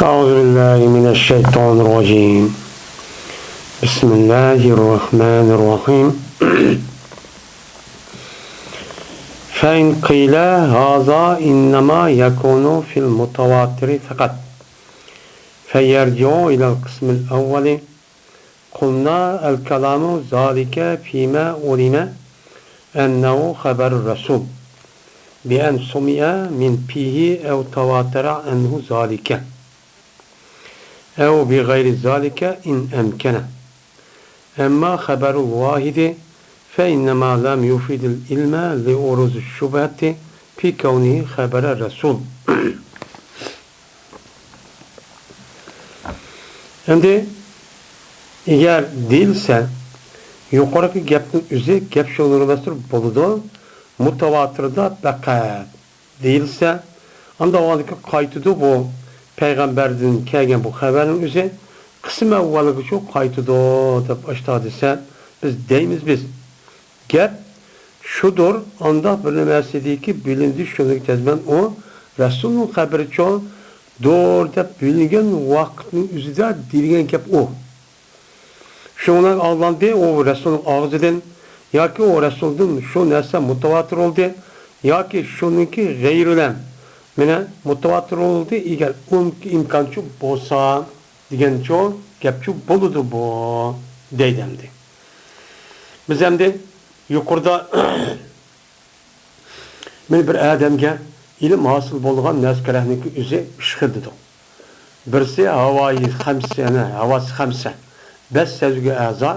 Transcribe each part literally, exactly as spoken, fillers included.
أعوذ بالله من الشيطان الرجيم. بسم الله الرحمن الرحيم. فإن قيل هذا إنما يكون في المتواتر فقط، فيرجع إلى القسم الأول. قلنا: الكلام ذلك فيما علم أنه خبر الرسول، بأن سمع من فيه أو تواتر عنه ذلك، أو بغير ذلك إن أمكن. أما خبر الواحد فإنما لم يفد العلم لعروض الشبهة في كونه خبر الرسول. ئەمدى ئەگەر دېيىلسە، يۇقىرىقى گەپنىڭ ئۆزى گەپ شۇنىڭ ئەمەستۇر، بولىدۇ، مۇتەۋاتىردا پەقەت دېيىلسە، ئاندىن ئاۋۋالقى قايتىدۇ بۇ پەيغەمبەردىن كەلگەن بۇ خەۋەرنىڭ ئۆزى قىسمى ئەۋۋەلگىچۇ قايتىدۇ دەپ ئاشتا دېسە، بىز دەيمىز بىز. گەپ شۇدۇر، ئانداق بىر نېمەسىدىكى بىلىندى، شۇنىڭ جەزمەن ئۇ رەسۇلنىڭ خەبىرىچۇ دۇر دەپ بىلگەن ۋاقىتنىڭ ئۆزىدە دېيىلگەن گەپ ئۇ. شۇنىڭ ئاڭلاندى ئۇ رەسۇلنىڭ ئاغزىدىن، ياكى ئۇ رەسۇلدىن شۇ نەرسە مۇتەۋاتىر بولدى، ياكى شۇنىڭكى غەيرىلەن مانا مۇتەۋاتىر بولدى، ئەگەر ئۇنىڭكى ئىمكانچۇ بولسا دېگەنچۇ گەپچۇ بولىدۇ بۇ دەيدۇ ئەمدى. بىز ئەمدى يۇقىرىدا مانا بىر ئادەمگە ئىلىم ھاسىل بولىدىغان نەرسە كېرەكنىڭكى ئۆزى ئۈچ خىل دېدۇق. بىرسى ھاۋايى خەمسە، يەنى ھاۋاسى خەمسە، بەش سەزگۈگە ئەزا،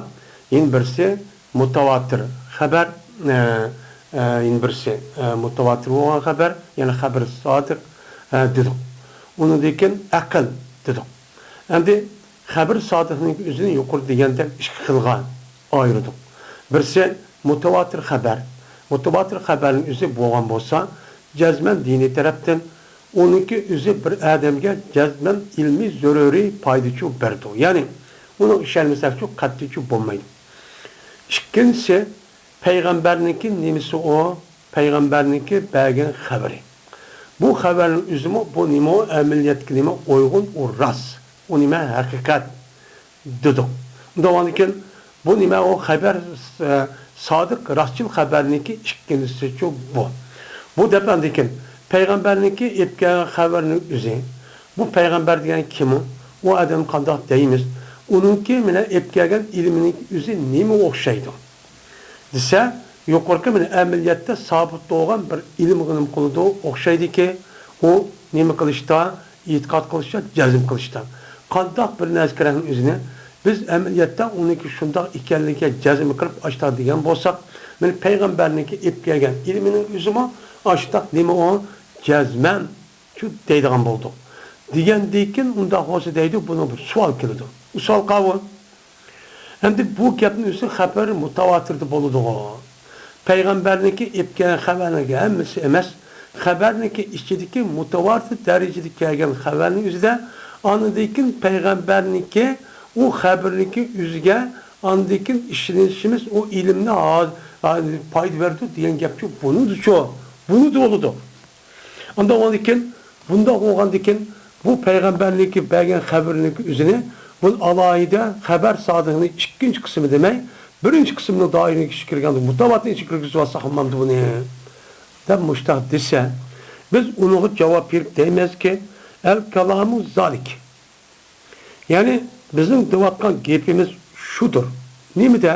يەنە بىرسى مۇتەۋاتىر خەۋەر، ئە، ئە، يەنە بىرسى، ئە، مۇتەۋاتىر بولغان خەۋەر، يەنى خەۋەر سادىق، ئە، دېدۇق. ئۇنىڭدىن كېيىن ئەقىل دېدۇق. ئەمدى خەۋەر سادىقنىڭ ئۆزىنى يۇقىرىدا دېگەندەك ئىككى خىلغا ئايرىدۇق. بىرسى مۇتەۋاتىر خەۋەر. مۇتەۋاتىر خەۋەرنىڭ ئۆزى بولغان بولسا، جەزمەن دىنىي تەرەپتىن ئۇنىڭكى ئۆزى بىر ئادەمگە جەزمەن ئىلمىي زۆرۈرىي پايدىچۇ بەردۇ. يەنى ئۇنىڭ ئىشەنمىسەكچۇ قەتئىيچۇ بولمايدۇ. ئىككىنچىسى، پەيغەمبەرنىڭكى نېمىسى ئۇ؟ پەيغەمبەرنىڭكى بەرگەن خەۋىرى. بۇ خەۋەرنىڭ ئۆزىمۇ، بۇ نېمە ئۇ؟ ئەمەلىيەتكە نېمە ئۇيغۇن، ئۇ راست، ئۇ نېمە ھەقىقەت دېدۇق. ئۇنداق بولغاندىكىن بۇ نېمە ئۇ خەۋەر، ئە، سادىق، راستچىل خەۋەرنىڭكى ئىككىنچىسىچۇ بۇ. بۇ دەپ ئاندىكىن پەيغەمبەرنىڭكى ئېلىپ كەلگەن خەۋەرنىڭ ئۆزى. بۇ پەيغەمبەر دېگەن كىم ئۇ؟ ئۇ ئادەم قانداق دەيمىز؟ ئۇنىڭكى مانا ئېلىپ كەلگەن ئىلمىنىڭ ئۆزى نېمە ئوخشايدۇ؟ دېسە، يۇقىرىقى مانا ئەمەلىيەتتە سابىت بولغان بىر ئىلىمغا نېمە قىلىدۇ؟ ئوخشايدىكى، ئۇ نېمە قىلىشتا، ئېتىقاد قىلىشتا، جەزم قىلىشتا. قانداق بىر نەرسە كېرەكنىڭ ئۆزىنى بىز ئەمەلىيەتتە ئۇنىڭكى شۇنداق ئىكەنلىكىگە جەزم قىلىپ ئاشتا دېگەن بولساق، مانا پەيغەمبەرنىڭكى ئېلىپ كەلگەن ئىلمىنىڭ ئۆزىمۇ ئاشتاق نېمە ئۇ؟ جەزمەن شۇ دەيدىغان بولدۇق. دېگەندىن كېيىن ئۇنداق بولسا دەيدۇ، بۇنىڭ بىر سوئال كېلىدۇ. ئۇ سوئال قاۋۇ. ئەمدى بۇ گەپنىڭ ئۆزى خەۋەر مۇتەۋاتىردە بولىدىغۇ. پەيغەمبەرنىڭكى ئېلىپ كەلگەن خەۋەرنىڭكى ھەممىسى ئەمەس، خەۋەرنىڭكى ئىچىدىكى مۇتەۋاتىر دەرىجىدە كەلگەن خەۋەرنىڭ ئۆزىدە، ئاندىن كېيىن پەيغەمبەرنىڭكى ئۇ خەۋەرنىڭكى ئۆزىگە ئاندىن كېيىن ئىشىنىشىمىز ئۇ ئىلىمنى ھا-، ھا-، پايدا بېرىدۇ دېگەن گەپچۇ بۇنىدىچۇ، بۇنىدە بولىدۇ. ئانداق بولغاندىكىن، بۇنداق بولغاندىكىن، بۇ پەيغەمبەرنىڭكى بەرگەن خەۋىرىنىڭكى ئۆزىنى، بۇ ئالاھىدە خەۋەر سادىقنىڭ ئىككىنچى قىسمى دېمەي، بىرىنچى قىسمىنىڭ دائىرىسىگە كىرگەندە، مۇتەۋاتىرنىڭ ئىچىگە كىرگۈزۈۋالساق بولمامدۇ بۇنى؟ دەپ مۇشتاق دېسە، بىز ئۇنىڭغا جاۋاب بېرىپ دەيمىزكى، ئەل كالامۇ زالىك. يەنى بىزنىڭ دەۋاتقان گېپىمىز شۇدۇر. نېمىدە؟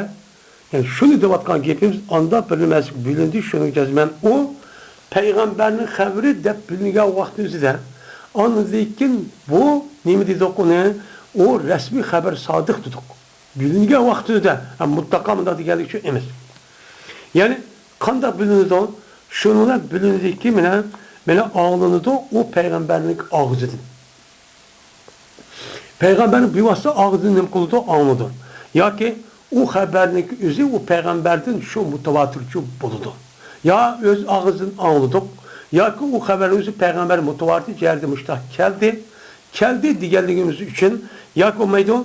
يەنى شۇنى دەۋاتقان گېپىمىز ئاندا بىر نېمەسى بىلىندى، شۇنىڭ جەزمەن ئۇ پەيغەمبەرنىڭ خەۋىرى دەپ بىلىنگەن ۋاقىتنىڭ ئۆزىدە. ئاندىن كېيىن بۇ نېمە دېدۇق ئۇنى؟ ئۇ رەسمىي خەۋەر سادىق دېدۇق. بىلىنگەن ۋاقىتنىڭ ئۆزىدە، ھە، مۇتلەقا مۇنداق دېگەنلىك ئۈچۈن ئەمەس. يەنى قانداق بىلىنىدۇ؟ شۇنىڭ بىلىنىدىكى، مانا، مانا ئاڭلىنىدۇ ئۇ پەيغەمبەرنىڭ ئاغزىدىن. پەيغەمبەرنىڭ بىۋاسىتە ئاغزىدىن نېمە قىلىدۇ؟ ئاڭلىدۇ. ياكى ئۇ خەۋەرنىڭكى ئۆزى ئۇ پەيغەمبەردىن شۇ مۇتەۋاتىرچۇ بولىدۇ. يا ئۆز ئاغزىدىن ئاڭلىدۇق، ياكى ئۇ خەۋەرنىڭ ئۆزى پەيغەمبەر مۇتەۋاتىر جەھەتتە مۇشتاق كەلدى، كەلدى دېگەنلىكىمىز ئۈچۈن، ياكى بولمايدۇ،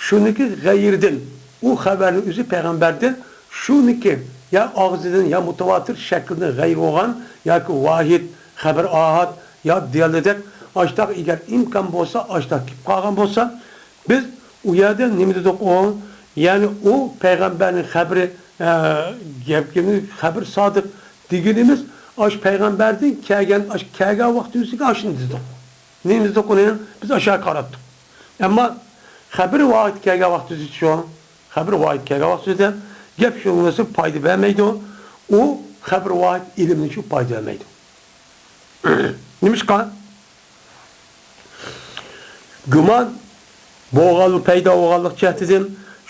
شۇنىڭكى غەيرىدىن، ئۇ خەۋەرنىڭ ئۆزى پەيغەمبەردىن شۇنىڭكى يا ئاغزىدىن يا مۇتەۋاتىر شەكلىدىن غەيرى بولغان ياكى ۋاھىد، خەبەر ئاھاد يا دېيەلدەك ئاشتاق ئەگەر ئىمكان بولسا، ئاشتاق كېلىپ قالغان بولسا، بىز ئۇ يەردە نېمە دېدۇق ئۇ؟ يەنى ئۇ پەيغەمبەرنىڭ خەبىرى، ئە، گەپكىنى خەبىر سادىق دېگىنىمىز، ئاشۇ پەيغەمبەردىن كەلگەن، ئاشۇ كەلگەن ۋاقتىمىزدىكى ئاشۇنى دېدۇق. نېمە دېدۇق ئۇنى؟ بىز ئاشۇ قاراتتۇق. ئەمما خەبىر ۋاھىد كەلگەن ۋاقتىمىزدىچۇ؟ خەبىر ۋاھىد كەلگەن ۋاقتىدا گەپ شۇنىڭغىسى پايدا بەرمەيدۇ. ئۇ خەبىر ۋاھىد ئىلىمنىچۇ پايدا بەرمەيدۇ. نېمىشقا؟ گۇمان بولغانلىق، پەيدا بولغانلىق جەھىتىدىن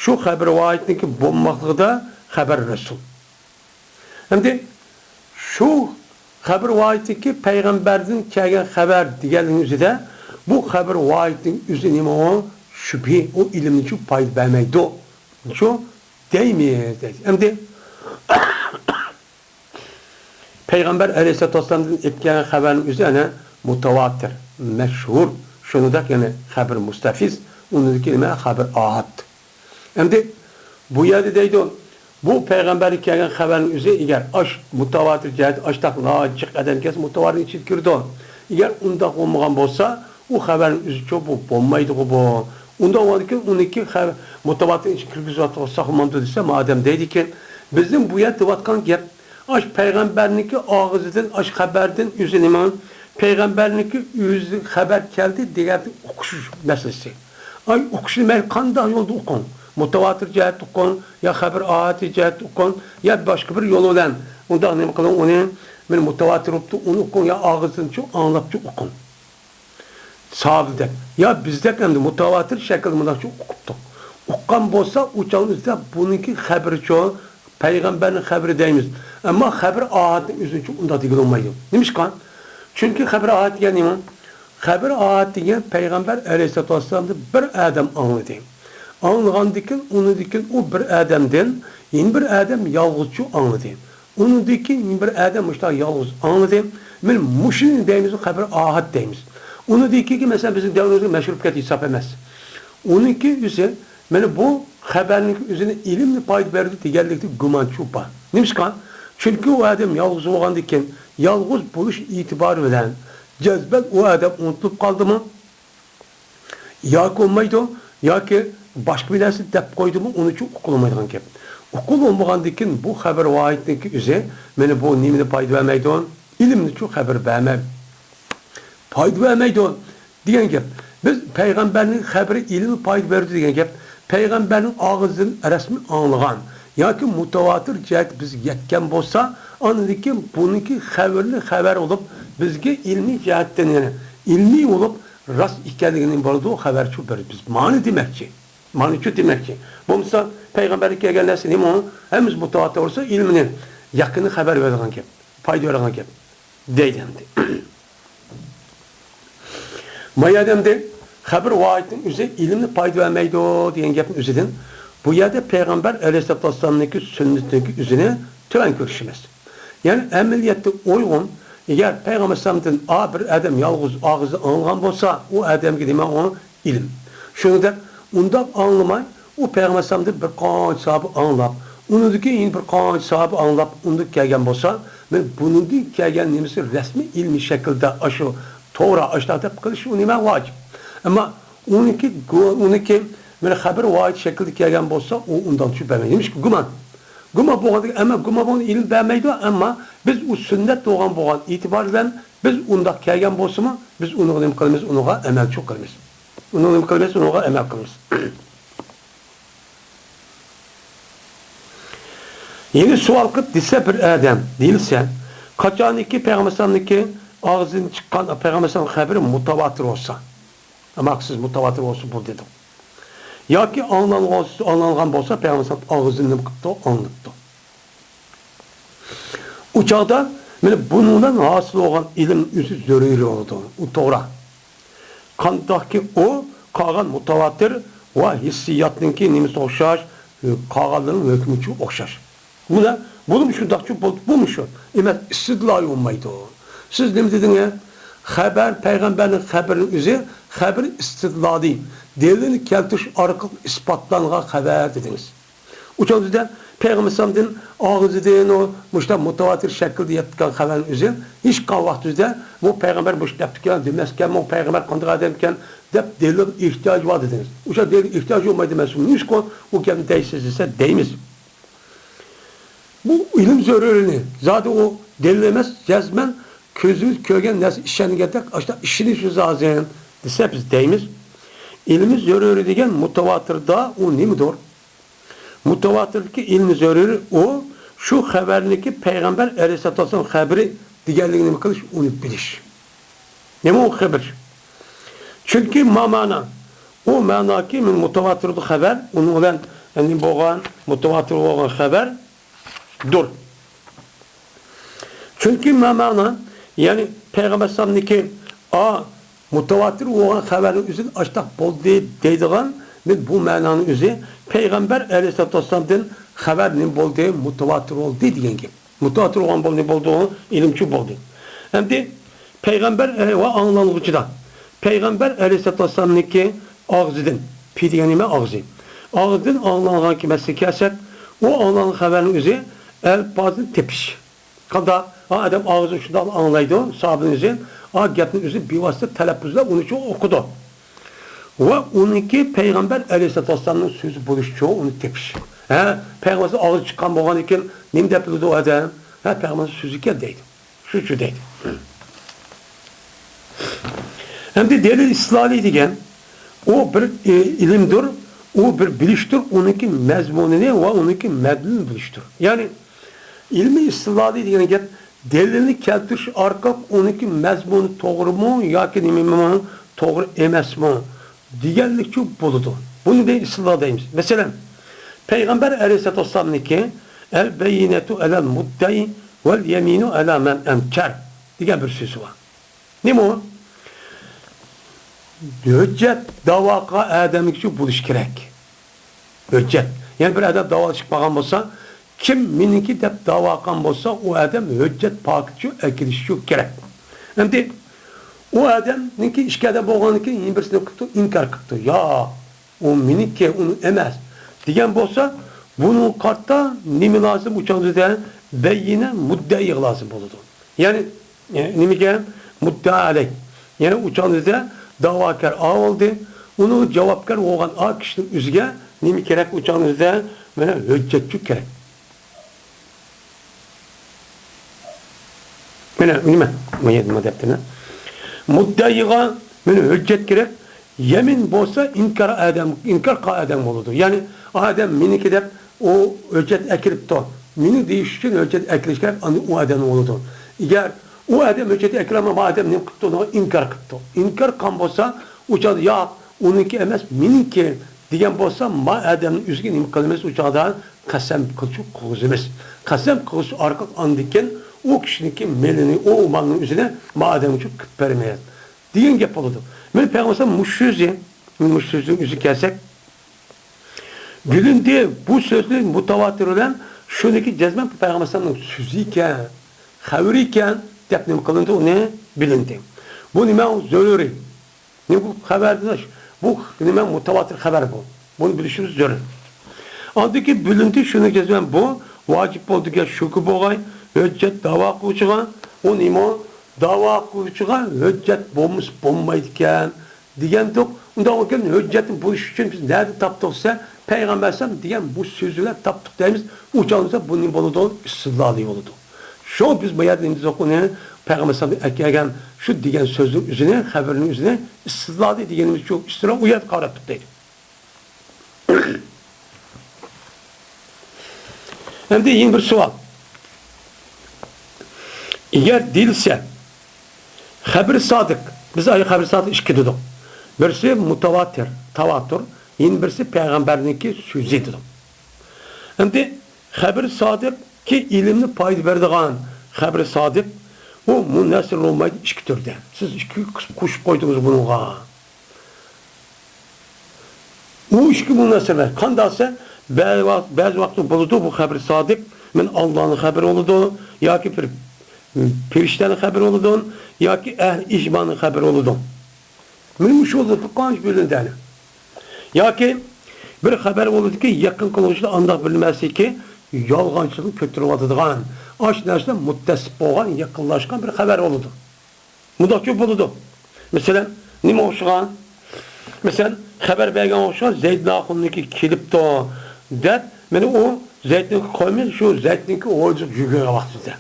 شۇ خەبىر ۋاھىدنىڭكى بولماقلىقىدا خەبەر رەسۇل. ئەمدى شۇ خەبىر ۋاھىدتىكى پەيغەمبەردىن كەلگەن خەۋەر دېگەننىڭ ئۆزىدە، بۇ خەبىر ۋاھىدنىڭ ئۆزى نېمە ئۇ؟ شۈبھە، ئۇ ئىلىمنىچۇ پايدا بەرمەيدۇ. شۇ دەيمىز، دەيدۇ. ئەمدى پەيغەمبەر ئەلەيھىسسالاتۇ ۋەسسالامدىن ئېلىپ كەلگەن خەۋەرنىڭ ئۆزى ئەنە مۇتەۋاتىر، مەشھۇر، شۇنىڭدەك يەنە خەبىر مۇستەفىز، ئۇنىڭدىكى نېمە؟ خەبىر ئاھاد. ئەمدى بۇ يەردە دەيدۇ، بۇ پەيغەمبەردىن كەلگەن خەۋەرنىڭ ئۆزى ئەگەر ئاش مۇتەۋاتىر جەھەت ئاشتاق ناھايىتى جىق ئادەم كەلسە مۇتەۋاتىرنىڭ ئىچىگە كىرىدۇ. ئەگەر ئۇنداق بولمىغان بولسا، ئۇ خەۋەرنىڭ ئۆزىچۇ بۇ بولمايدىغۇ بۇ. ئۇنداق بولغاندىكىن ئۇنىڭكى خەۋ-، مۇتەۋاتىرنىڭ ئىچىگە كىرگۈزۈۋاتقان ساقلىمامدۇ دېسە، مادەم دەيدىكەن، بىزنىڭ بۇ يەردە دەۋاتقان گەپ ئاش پەيغەمبەرنىڭكى ئاغزىدىن، ئاش خەبەردىن ئۆزى نېمە؟ پەيغەمبەرنىڭكى ئۆزى خەۋەر كەلدى دېگەن ئۇقۇش مەسىلىسى. ئاي، ئۇقۇشنى مەيلى قانداق يولدا ئۇقۇڭ، مۇتەۋاتىر جەھەتتە ئۇقۇڭ، يا خەبىر ئاھادى جەھەتتە ئۇقۇڭ، يا باشقا بىر يول بىلەن، ئۇنداق نېمە قىلىڭ ئۇنى، مەن مۇتەۋاتىر بوپتۇ، ئۇنى ئۇقۇڭ، يا ئاغزىدىنچۇ ئاڭلاپچۇ ئۇقۇڭ. ساھابىدەك، يا بىزدەك ئەمدى مۇتەۋاتىر شەكىلدە مۇنداقچە ئۇقۇپتۇق. ئۇققان بولسا، ئۇ چاغنىڭ ئۆزىدە بۇنىڭكى خەبىرىچۇ، پەيغەمبەرنىڭ خەبىرى دەيمىز. ئەمما خەبىر ئاھادنىڭ ئۆزىنىچۇ ئۇنداق دېگىلى بولمايدۇ. نېمىشقا؟ چۈنكى خەبىر ئاھاد دېگەن نېمە؟ خەبىر ئاھاد دېگەن پەيغەمبەر ئەلەيھىسسالاتۇ ۋەسسالامدىن بىر ئادەم ئاڭلىدى. ئاڭلىغاندىكىن، ئۇنىڭدىن كېيىن ئۇ بىر ئادەمدىن يەنە بىر ئادەم يالغۇزچۇ ئاڭلىدى. ئۇنىڭدىن كېيىن بىر ئادەم مۇشۇنداق يالغۇز ئاڭلىدى. مانا مۇشۇنى دەيمىز، خەبىر ئاھاد دەيمىز. ئۇنىڭدىن كېيىنكى، مەسىلەن، بىزنىڭ دەۋرىمىزدە مەشھۇر بولۇپ كەتتى ھېساب ئەمەس. ئۇنىڭكى ئۆزى، مانا بۇ خەبەرنىڭ ئۆزىنى ئىلىمنى پايدا بەردى دېگەنلىكتە گۇمانچۇ بار. نېمىشقا؟ چۈنكى ئۇ ئادەم يالغۇز بولغاندىن كېيىن، يالغۇز بولۇش ئېتىبارى بىلەن جەزمەن ئۇ ئادەم ئۇنتۇلۇپ قالدىمۇ؟ ياكى بولمايدۇ، ياكى باشقا بىر نەرسە دەپ قويدىمۇ، ئۇنىچۇ ئۇقۇلمايدىغان گەپ. ئۇقۇلمىغاندىكىن بۇ خەبەر ۋاھىدنىڭكى ئۆزى، مانا بۇ نېمىنى پايدا بەرمەيدۇ؟ ئىلىمنىچۇ خەبەر بەرمەي، پايدا بەرمەيدۇ دېگەن گەپ. بىز پەيغەمبەرنىڭ خەبىرى ئىلىم پايدا بەردى دېگەن گەپ. پەيغەمبەرنىڭ ئاغزىدىن رەسمىي ئاڭلىغان ياكى مۇتەۋاتىر جەھەت بىزگە يەتكەن بولسا، ئاندىن كېيىن بۇنىڭكى خەۋىرىنى خەۋەر بولۇپ، بىزگە ئىلمىي جەھەتتىن، يەنى ئىلمىي بولۇپ، راست ئىكەنلىكىنى بولىدۇ، خەۋەرچۇ بېرىمىز. مانا دېمەكچى. مانىچۇ دېمەكچى. بولمىسا، پەيغەمبەرگە كەلگەن نەرسە نېمە ئۇ؟ ھەممىسى مۇتەۋاتىر بولسا، ئىلمىنى يەقىننى خەۋەر بېرىدىغان گەپ، پايدا بېرىدىغان گەپ دەيدۇ ئەمدى. ما يەردە ئەمدى خەبىر ۋاھىدنىڭ ئۆزى ئىلىمنى پايدا بەرمەيدۇ دېگەن گەپنىڭ ئۆزىدىن، بۇ يەردە پەيغەمبەر ئەلەيھىسسالاتۇ ۋەسسالامنىڭكى سۈننىتىنىڭكى ئۆزىنى تۆۋەن كۆرۈشىمىز. يەنى ئەمەلىيەتتە ئۇيغۇن، ئەگەر پەيغەمبەر ئەلەيھىسسالامدىن ئا بىر ئادەم يالغۇز ئاغزىدىن ئاڭلىغان بولسا، ئۇ ئادەمگە نېمە ئۇ؟ ئىلىم. شۇنىڭدەك ئۇنداق ئاڭلىماي، ئۇ پەيغەمبەر ئەلەيھىسسالامدىن بىر قانچە ساھابە ئاڭلاپ، ئۇنىڭدىن كېيىن يەنە بىر قانچە ساھابە ئاڭلاپ، ئۇنداق كەلگەن بولسا، مانا بۇنىڭدىن كەلگەن نېمىسى رەسمىي ئىلمىي شەكىلدە ئاشۇ توغرا، ئاشۇنداق دەپ قىلىش ئۇ نېمە ۋاجىپ. ئەمما ئۇنىڭكى گۇ-، ئۇنىڭكى مانا خەبىر ۋاھىد شەكلىدە كەلگەن بولسا، ئۇ ئۇنداق چۈشۈپ بەرمەيدۇ. نېمىشقا؟ گۇمان. گۇمان بولغاندىكىن، ئەمما گۇمان بولغاندا ئىلىم بەرمەيدۇ، ئەمما بىز ئۇ سۈننەت بولغان بولغان ئېتىبار بىلەن بىز ئۇنداق كەلگەن بولسىمۇ، بىز ئۇنىڭغا نېمە قىلىمىز؟ ئۇنىڭغا ئەمەلچۇ قىلىمىز. ئۇنىڭغا نېمە قىلىمىز؟ ئۇنىڭغا ئەمەل قىلىمىز. يەنە سوئال قىلىپ دېسە بىر ئادەم، دېيىلسە، قاچانكى پەيغەمبەر ئەلەيھىسسالامنىڭكى ئاغزىدىن چىققان پەيغەمبەر ئەلەيھىسسالام خەبىرى مۇتەۋاتىر بولسا، ئەمما سىز مۇتەۋاتىر بولسا بۇ دېدىڭ. ياكى ئاڭلانغان، ئاڭلانغان بولسا پەيغەمبەر ئەلەيھىسسالام ئاغزىدىن نېمە قىپتۇ؟ ئاڭلىپتۇ. ئۇ چاغدا مانا بۇنىڭدىن ھاسىل بولغان ئىلىم ئۆزى زۆرۈرى بولىدۇ. ئۇ توغرا. قانداقكى ئۇ قالغان مۇتەۋاتىر ۋە ھېسسىياتنىڭكى نېمىسى ئوخشاش، قالغانلىرىنىڭ ھۆكمىچۇ ئوخشاش. بۇ نە؟ بۇنىمۇ شۇنداقچۇ بولدى، بۇمۇ شۇ. ئەمەس، ئىستىدلال بولمايدۇ. سىز نېمە دېدىڭىز؟ خەۋەر، پەيغەمبەرنىڭ خەۋىرىنىڭ ئۆزى خەۋەر ئىستىدلالى، دەلىل كەلتۈرۈش ئارقىلىق ئىسپاتلانغان خەۋەر دېدىڭىز. ئۇ چاغدا پەيغەمبەر ئەلەيھىسسالامدىن ئاغزىدىن ئۇ مۇشۇنداق مۇتەۋاتىر شەكىلدە يەتكەن خەۋەرنىڭ ئۆزى ھېچقانداق ۋاقىت ئۆزىدە بۇ پەيغەمبەر مۇشۇنداق دەپتىكەن، دېمەسكەنمۇ، پەيغەمبەر قانداق ئادەمكەن دەپ دەلىل ئېھتىياجى بار دېدىڭىز. ئۇشۇ دەلىل ئېھتىياجى بولمايدۇ، مەن شۇ نېمىشقا ئۇ گەپنى دەيسىز دېسە دەيمىز. بۇ ئىلىم زۆرۈرىنى، زادى ئۇ دەلىل ئەمەس، جەزمەن كۆزىمىز كۆرگەن نەرسە ئىشەنگەندەك، ئاشۇنداق ئىشىنىشىمىز لازىم دېسە بىز دەيمىز. ئىلمى زۆرۈرى دېگەن مۇتەۋاتىردە ئۇ نېمىدۇر؟ مۇتەۋاتىردىكى ئىلمى زۆرۈرى ئۇ شۇ خەۋەرنىكى پەيغەمبەر ئەلەيھىسسالاتۇ ۋەسسالام خەبىرى دېگەنلىكنى نېمە قىلىش، ئۇنى بىلىش. نېمە ئۇ خەۋەر؟ چۈنكى ما مەنا، ئۇ مەناكى مىن مۇتەۋاتىردۇ خەۋەر، ئۇنىڭ بىلەن يەنى بولغان مۇتەۋاتىر بولغان خەۋەردۇر. چۈنكى ما مەنا، يەنى پەيغەمبەر ئەلەيھىسسالامنىڭكى ئا مۇتەۋاتىر بولغان خەۋەرنىڭ ئۆزى ئاشتاق بولدى دەيدىغان، مەن بۇ مەنانىڭ ئۆزى پەيغەمبەر ئەلەيھىسسالاتۇ ۋەسسالامدىن خەۋەر نېمە بولدى؟ مۇتەۋاتىر بولدى دېگەن گەپ. مۇتەۋاتىر بولغان بولدى، بولدى، ئىلىمچۇ بولدى. ئەمدى پەيغەمبەر، ئە، ۋە ئاڭلانغۇچىدا پەيغەمبەر ئەلەيھىسسالاتۇ ۋەسسالامنىڭكى ئاغزىدىن، پى دېگەن نېمە؟ ئاغزى. ئاغزىدىن ئاڭلانغان كېلمەسكە كەلسەك، ئۇ ئاڭلانغان خەۋەرنىڭ ئۆزى ئەلپازىنى تېپىش. قانداق؟ ھا، ئادەم ئاغزى شۇنداق ئاڭلايدۇ، ساھابىنىڭ ئۆزى، ھا، گەپنىڭ ئۆزى بىۋاسىتە تەلەپپۇزلا ئۇنى شۇ ئوقۇدۇ. ۋە ئۇنىڭكى پەيغەمبەر ئەلەيھىسسالاتۇ ۋەسسالامنىڭ سۆزى بولۇشىچۇ ئۇنى تېپىش. ھە، پەيغەمبەر ئاغزى چىققان بولغاندىكىن نېمە دەپ بىلىدۇ ئۇ ئادەم؟ ھە، پەيغەمبەر سۆزىكەن دەيدۇ. شۇچۇ دەيدۇ. ئەمدى دەلىل ئىستىدلالى دېگەن، ئۇ بىر، ئى، ئىلىمدۇر، ئۇ بىر بىلىشتۇر، ئۇنىڭكى مەزمۇنىنى ۋە ئۇنىڭكى مەدلۇلىنى بىلىشتۇر. يەنى، ئىلمىي ئىستىدلالى دېگەن گەپ دەلىلنى كەلتۈرۈش ئارقىلىق ئۇنىڭكى مەزمۇنى توغرىمۇ ياكى نېمىمۇ، توغرا ئەمەسمۇ دېگەنلىكچۇ بولىدۇ. بۇنى دەي ئىستىدلال دەيمىز. مەسىلەن، پەيغەمبەر ئەلەيھىسسالاتۇ ۋەسسالامنىڭكى ئەل بەييىنەتۇ ئەلەل مۇددەئى ۋەل يەمىنۇ ئەلا مەن ئەنكەر دېگەن بىر سۆزى بار. نېمە ئۇ؟ ھۆججەت داۋا قىلغان ئادەمنىڭكىچۇ بولۇشى كېرەك. ھۆججەت. يەنى بىر ئادەم داۋا چىقىپ قالغان بولسا، كىم مېنىڭكى دەپ داۋا قىلغان بولسا، ئۇ ئادەم ھۆججەت پاكىتچۇ ئەكېلىشچۇ كېرەك. ئەمدى ئۇ ئادەمنىڭكى ئىككى ئادەم بولغاندىن كېيىن يەنە بىرسى نېمە قىپتۇ؟ ئىنكار قىپتۇ. ياق، ئۇ مېنىڭكى، ئۇنىڭ ئەمەس دېگەن بولسا، بۇنىڭغا قارىتا نېمە لازىم؟ ئۇ چاغدا بەييىنە مۇددەئىغا لازىم بولىدۇ. يەنى، ئە، نېمىگە؟ مۇددەئا ئەلەي. يەنى ئۇ چاغدا داۋاكار ئا بولدى. ئۇنىڭ جاۋابكار بولغان ئا كىشىنىڭ ئۆزىگە نېمە كېرەك؟ ئۇ چاغدا مانا ھۆججەتچۇ كېرەك. مانا نېمە؟ مۇددەئىغا مانا ھۆججەت كېرەك. يەمىن بولسا ئىنكار ئادەم، ئىنكار قىلغان ئادەم بولىدۇ. يەنى ئادەم مېنىڭكى دەپ ئۇ ھۆججەت ئەكېلىپتۇ. مېنىڭ دېيىش ئۈچۈن ھۆججەت ئەكېلىش كېرەك، ئاندىن ئۇ ئادەم بولىدۇ. ئەگەر ئۇ ئادەم ھۆججەت ئەكېلەلمەي، ما ئادەم نېمە قىپتۇ؟ ئۇنىڭغا ئىنكار قىپتۇ. ئىنكار قىلغان بولسا، ئۇ چاغدا ياق، ئۇنىڭكى ئەمەس، مېنىڭكى دېگەن بولسا، ما ئادەمنىڭ ئۆزىگە نېمە قىلىمىز؟ ئۇ چاغدا قەسەم قىلىش قىلغۇزىمىز. قەسەم قىلغۇزۇش ئارقىلىق ئاندىن كېيىن ئۇ كىشىنىڭكى مېلىنى، ئۇ مالنىڭ ئۆزىنى ما ئادەمگە قىلىپ بەرمەيمىز دېگەن گەپ بولىدۇ. مانا پەيغەمبەر مۇشۇ سۆزى، مانا مۇشۇ سۆزنىڭ ئۆزىگە كەلسەك، بىلىندى، بۇ سۆزنى مۇتەۋاتىر بىلەن شۇنىڭكى جەزمەن پەيغەمبەر ئەلەيھىسسالامنىڭ سۆزى ئىكەن، خەۋىرى ئىكەن دەپ نېمە قىلىندى؟ ئۇنى بىلىندى. بۇ نېمە؟ زۆرۈرى. نېمە بۇ خەۋەردىن، بۇ نېمە؟ مۇتەۋاتىر خەۋەر بۇ. بۇنى بىلىشىمىز زۆرۈر. ئاندىن كېيىن بىلىندى، شۇنىڭ جەزمەن بۇ ۋاجىپ بولىدىكەن، شۇكى بولغاي، ھۆججەت داۋا قىلغۇچىغا، ئۇ نېمە؟ داۋا قىلغۇچىغا ھۆججەت بولمىسا بولمايدىكەن. دېگەندۇق. ئۇنداق بولغان ھۆججەتنى بولۇش ئۈچۈن بىز نەدىن تاپتۇق دېسە، پەيغەمبەر ئەلەيھىسسالام دېگەن بۇ سۆزى بىلەن تاپتۇق دەيمىز. ئۇ چاغدا بۇ نېمە بولىدۇ؟ ئىستىدلالى بولىدۇ. شۇ بىز بۇ يەردە نېمە دېدۇق ئۇنى؟ پەيغەمبەر ئەلەيھىسسالام ئەكەلگەن شۇ دېگەن سۆزنىڭ ئۆزىنى، خەۋىرىنىڭ ئۆزىنى ئىستىدلالى دېگىنىمىز شۇ ئىستىدلال ئۇ يەردە قاراتتۇق دەيدۇ. ئەمدى يەنە بىر سوئال. ئەگەر دېيىلسە، خەبىرى سادىق، بىز ئايا خەبىرى سادىق ئىككى دېدۇق. بىرسى مۇتەۋاتىر، تاۋاتۇر، يەنە بىرسى پەيغەمبەرنىڭكى سۆزى دېدۇق. ئەمدى خەبىرى سادىقكى ئىلىمنى پايدا بېرىدىغان خەبىرى سادىق، ئۇ مۇنھەسىر بولمايدۇ ئىككى تۈردە. سىز ئىككى قىسىم قوشۇپ قويدىڭىز بۇنىڭغا. ئۇ ئىككى مۇناسىۋەت قانداقسە، بەزى ۋاقىت، بەزى ۋاقىتتا بولىدۇ، بۇ خەبىرى سادىق، مەن ئاللانىڭ خەبىرى بولىدۇ، ياكى بىر پېرىشتەنىڭ خەبىرى بولىدۇ، ياكى ئەھلى ئىجمانىڭ خەبىرى بولىدۇ. مېنىڭ شۇ بىر قانچە بۆلۈنىدۇ. ياكى بىر خەۋەر بولىدۇكى، يېقىن قىلغۇچىلار ئانداق بىلمەسلىكى، يالغانچىلىقنى كۆتۈرۈۋاتىدىغان، ئاشۇ نەرسىدە مۇتتەسىپ بولغان، يېقىنلاشقان بىر خەۋەر بولىدۇ. مۇنداقچە بولىدۇ. مەسىلەن، نېمە ئوخشىغان؟ مەسىلەن، خەۋەر بەرگەن ئوخشىغان، زەيدىن ئاخۇننىڭكى كېلىپتۇ، دەپ، مانا ئۇ زەيدنىڭكى قويمىز، شۇ زەيدنىڭكى ھويلىسىغا يۈگۈرگەن ۋاقتىدا.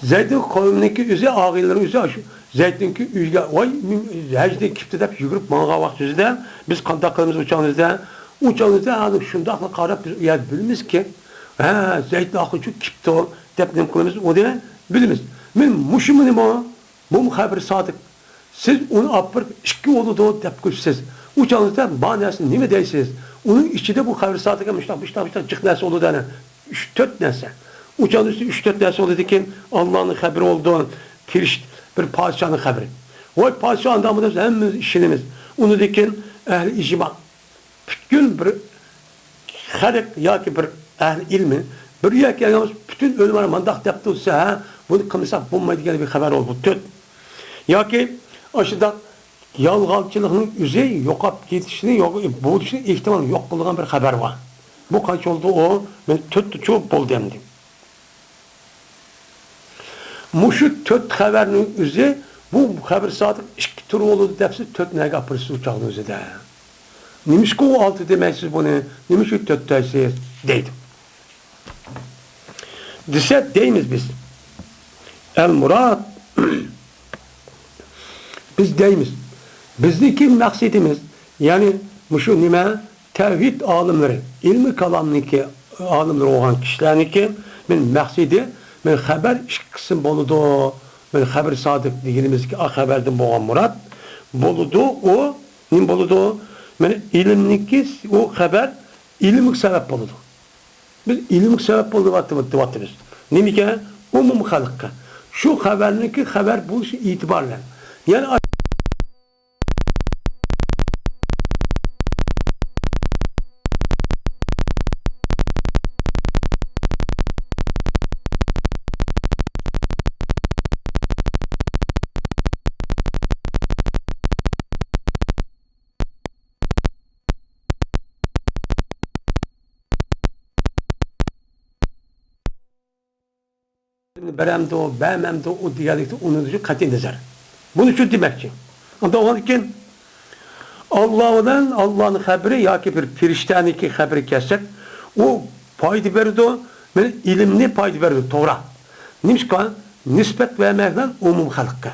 زەيدنىڭكى قويمىنىڭكى ئۆزى، ئاغىنىلىرى ئۆزى شۇ زەيدنىڭكى ئۆيىگە، ۋاي، ھەجدىن كېپتۇ دەپ يۈگۈرۈپ ماڭغان ۋاقتىمىزدا، بىز قانداق قىلىمىز ئۇ چاغىمىزدا؟ ئۇ چاغىمىزدا ھازىر شۇنداقلا قاراپ بىز ئۇ يەردە بىلىمىزكى، ھە، زەيدىن ئاخۇنچۇ كېپتۇ دەپ نېمە قىلىمىز، ئۇنى بىلىمىز. مانا مۇشۇ مېنىمۇ بۇمۇ خەۋىرى سادىق. سىز ئۇنى ئاپىرىپ ئىككى بولىدۇ دەپ قويۇپسىز. ئۇ چاغدا ما نەرسىنى نېمە دەيسىز؟ ئۇنىڭ ئىچىدە بۇ خەۋىرى سادىق مۇشتاق، مۇشتاق، مۇشتاق جىق نەرسە بولىدۇ ئەنە. ئۈچ، تۆت نەرسە. ئۇ چاغدا ئۈچ، تۆت نەرسە بولىدىكەن، ئاللانىڭ خەۋىرى بولىدۇ، پېرىشتە، بىر پادىشاھنىڭ خەۋىرى. ۋاي پادىشاھ ئانداق بۇنداق دەپ ھەممىمىز ئىشىنىمىز. ئۇنىڭدىن كېيىن ئەھلى ئىجما. پۈتكۈل بىر خەلق ياكى بىر ئەھلى ئىلمى بىر يەرگە كەلگەن بولسا، پۈتۈن ئۆلىمالار مانداق دەپتۇ دېسە، ھە، بۇنى قىلمىساق بولمايدۇ دېگەن بىر خەۋەر بولىدۇ. بۇ تۆت. ياكى ئاشۇنداق يالغانچىلىقنىڭ ئۆزى يوقاپ كېتىشىنى، يوق، بولۇشىنىڭ ئېھتىمالى يوق بولىدىغان بىر خەۋەر بار. بۇ قانچە بولدى ئۇ؟ مانا تۆتتە چوپ بولدى ئەمدى. مۇشۇ تۆت خەۋەرنىڭ ئۆزى، بۇ خەۋەر سادىق ئىككى تۈر بولىدۇ دەپسىز، تۆت نەگە ئاپىرىسىز ئۇ چاغنىڭ ئۆزىدە. نېمىشقا ئۇ ئالتە دېمەيسىز بۇنى؟ نېمىشقا تۆت دەيسىز؟ دەيدۇ. دېسە دەيمىز بىز. ئەل مۇراد. بىز دەيمىز. بىزنىڭكى مەقسىتىمىز، يەنى مۇشۇ نېمە؟ تەۋھىد ئالىملىرى، ئىلمىي كالامنىڭكى ئالىملىرى بولغان كىشىلەرنىڭكى مەن مەقسىتى، مەن خەۋەر ئىككى قىسىم بولىدۇ. مەن خەۋەر سادىق دېگىنىمىزدىكى ئا خەۋەردىن بولغان مۇراد بولىدۇ، ئۇ نېمە بولىدۇ؟ مەن ئىلىمنىڭكى ئۇ خەۋەر ئىلىمگە سەۋەب بولىدۇ. بىز ئىلىمگە سەۋەب بولىدۇ دەۋاتىمىز. نېمىكەن؟ ئومۇم خەلققە. شۇ خەۋەرنىڭكى خەۋەر بولۇشى ئېتىبارى بىلەن. يەنى بېرەمدۇ، بەرمەمدۇ، ئۇ دېگەنلىكتە ئۇنىڭدىن قەتئىي نەزەر. بۇنى شۇ دېمەكچى. ئۇنداق بولغاندىكىن، ئاللا بىلەن ئاللانىڭ خەۋىرى ياكى بىر پېرىشتەنىڭكى خەۋىرى كەلسەك، ئۇ پايدا بېرىدۇ، مانا ئىلىمنى پايدا بېرىدۇ، توغرا. نېمىشقا؟ نىسبەت بەرمەكلەن ئومۇم خەلققە.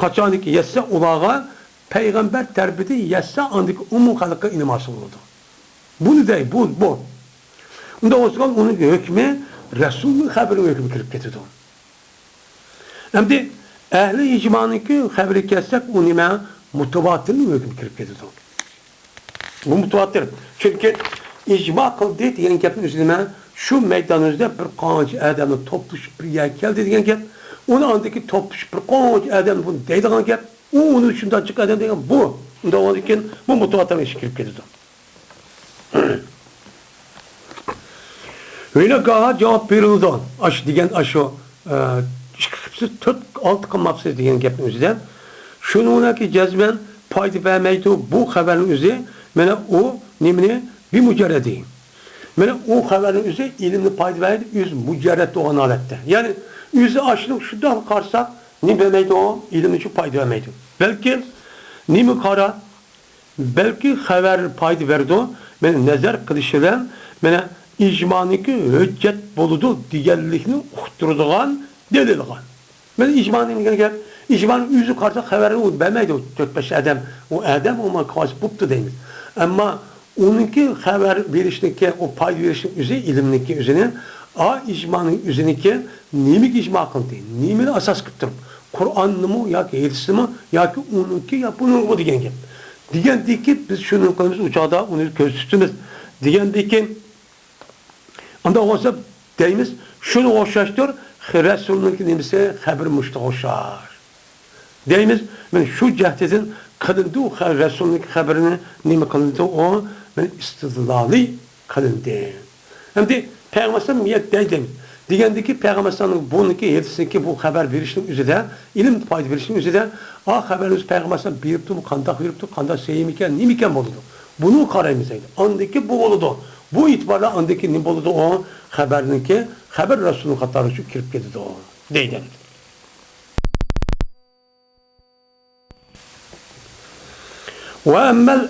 قاچانكى يەتسە ئۇلارغا پەيغەمبەر تەرىپىدىن يەتسە، ئاندىكى ئومۇم خەلققە ئىنماسى بولىدۇ. بۇنى دەي، بۇ، بۇ. ئۇنداق بولسىغان ئۇنىڭ ھۆكمى رەسۇلنىڭ خەۋىرىنىڭ ھۆكمىگە كىرىپ كېتىدۇ. ئەمدى ئەھلى ئىجمانىڭكى خەۋىرىگە كەلسەك، ئۇ نېمە؟ مۇتەۋاتىرنىڭ ھۆكمىگە كىرىپ كېتىدۇ. بۇ مۇتەۋاتىر. چۈنكى ئىجما قىلدى دېگەن گەپنىڭ ئۆزى نېمە؟ شۇ مەيدان ئۆزىدە بىر قانچە ئادەمنى توپلىشىپ بىر يەرگە كەلدى دېگەن گەپ. ئۇنى ئاندىكى توپلىشىپ بىر قانچە ئادەم بۇنى دەيدىغان گەپ. ئۇ ئۇنى شۇنداق جىق ئادەم دېگەن بۇ. ئۇنداق بولغاندىكىن بۇ مۇتەۋاتىرنىڭ ئىچىگە كىرىپ كېتىدۇ. ھېلىگاھا جاۋاب بېرىلىدۇ. ئاشۇ دېگەن، ئاشۇ، ئە، ئىككى قىپسىز، تۆت، ئالتە قىلماپسىز دېگەن گەپنىڭ ئۆزىدە. شۇنىڭدىكى جەزمەن پايدا بەرمەيدۇ بۇ خەۋەرنىڭ ئۆزى. مانا ئۇ نېمىنى؟ بىمۇجەررەدى. مانا ئۇ خەۋەرنىڭ ئۆزى ئىلىمنى پايدا بەرمەيدۇ، ئۆزى مۇجەررەد بولغان ھالەتتە. يەنى ئۆزى ئاشۇنى شۇنداق قارىساق، نېمە بەرمەيدۇ ئۇ؟ ئىلىمنى شۇ پايدا بەرمەيدۇ. بەلكىم نېمە قارا؟ بەلكى خەۋەر پايدا بېرىدۇ، مانا نەزەر قىلىش بىلەن، مانا ئىجمانىڭكى ھۆججەت بولىدۇ دېگەنلىكنى ئۇقتۇرىدىغان دەلىلغا. مانا ئىجما نېمە دېگەن گەپ؟ ئىجمانىڭ ئۆزى قارىسا خەۋەرنى ئۇ بەرمەيدۇ، تۆت-بەش ئادەم، ئۇ ئادەم ئۇ قايسى بوپتۇ دەيمىز. ئەمما ئۇنىڭكى خەۋەر بېرىشنىڭكى، ئۇ پايدا بېرىشنىڭ ئۆزى، ئىلىمنىڭكى ئۆزىنى، ئا، ئىجمانىڭ ئۆزىنىڭكى نېمىگە ئىجما قىلدى؟ نېمىنى ئاساس قىلىپ تۇرۇپ؟ قۇرئاننىمۇ ياكى ھەدىسنىمۇ ياكى ئۇنىڭكى يا بۇنىڭغىمۇ دېگەن گەپ. دېگەندىكى بىز شۇنى قىلىمىز، ئۇ چاغدا ئۇنى كۆزدە تۇتىمىز. دېگەندىكى ئۇنداق بولسا دەيمىز، شۇنىڭغا ئوخشاشتۇر، رەسۇلنىڭكى نېمىسى، خەبىرى مۇشتىغا ئوخشاش. دەيمىز، مانا شۇ جەھەتتىن قىلىندى، ئۇ خە-، رەسۇلنىڭكى خەبىرىنى نېمە قىلىندى، ئۇ مانا ئىستىدلالى قىلىندى. ئەمدى پەيغەمبەر ئەلەيھىسسالام نېمە دەيدۇ دەيمىز. دېگەندىكى پەيغەمبەر ئەلەيھىسسالامنىڭ بۇنىڭكى ھەدىسىنىڭكى بۇ خەۋەر بېرىشنىڭ ئۆزىدە، ئىلىم پايدا بېرىشنىڭ ئۆزىدە، ئا خەۋەرنى پەيغەمبەر ئەلەيھىسسالام بېرىپتۇ، قانداق بېرىپتۇ، قانداق سەھىھمىكەن، نېمىكەن بولىدۇ. بۇنى قارايمىز دەيدۇ. ئاندىن كېيىن بۇ بولىدۇ. بۇ ئېتىباردا ئاندىن كېيىن نېمە بولىدۇ؟ ئۇ خەبەرنىڭكى، خەبەر رەسۇلىنىڭ قاتارىغا كىرىپ كېتىدۇ، دەيدۇ. ۋە ئەممەل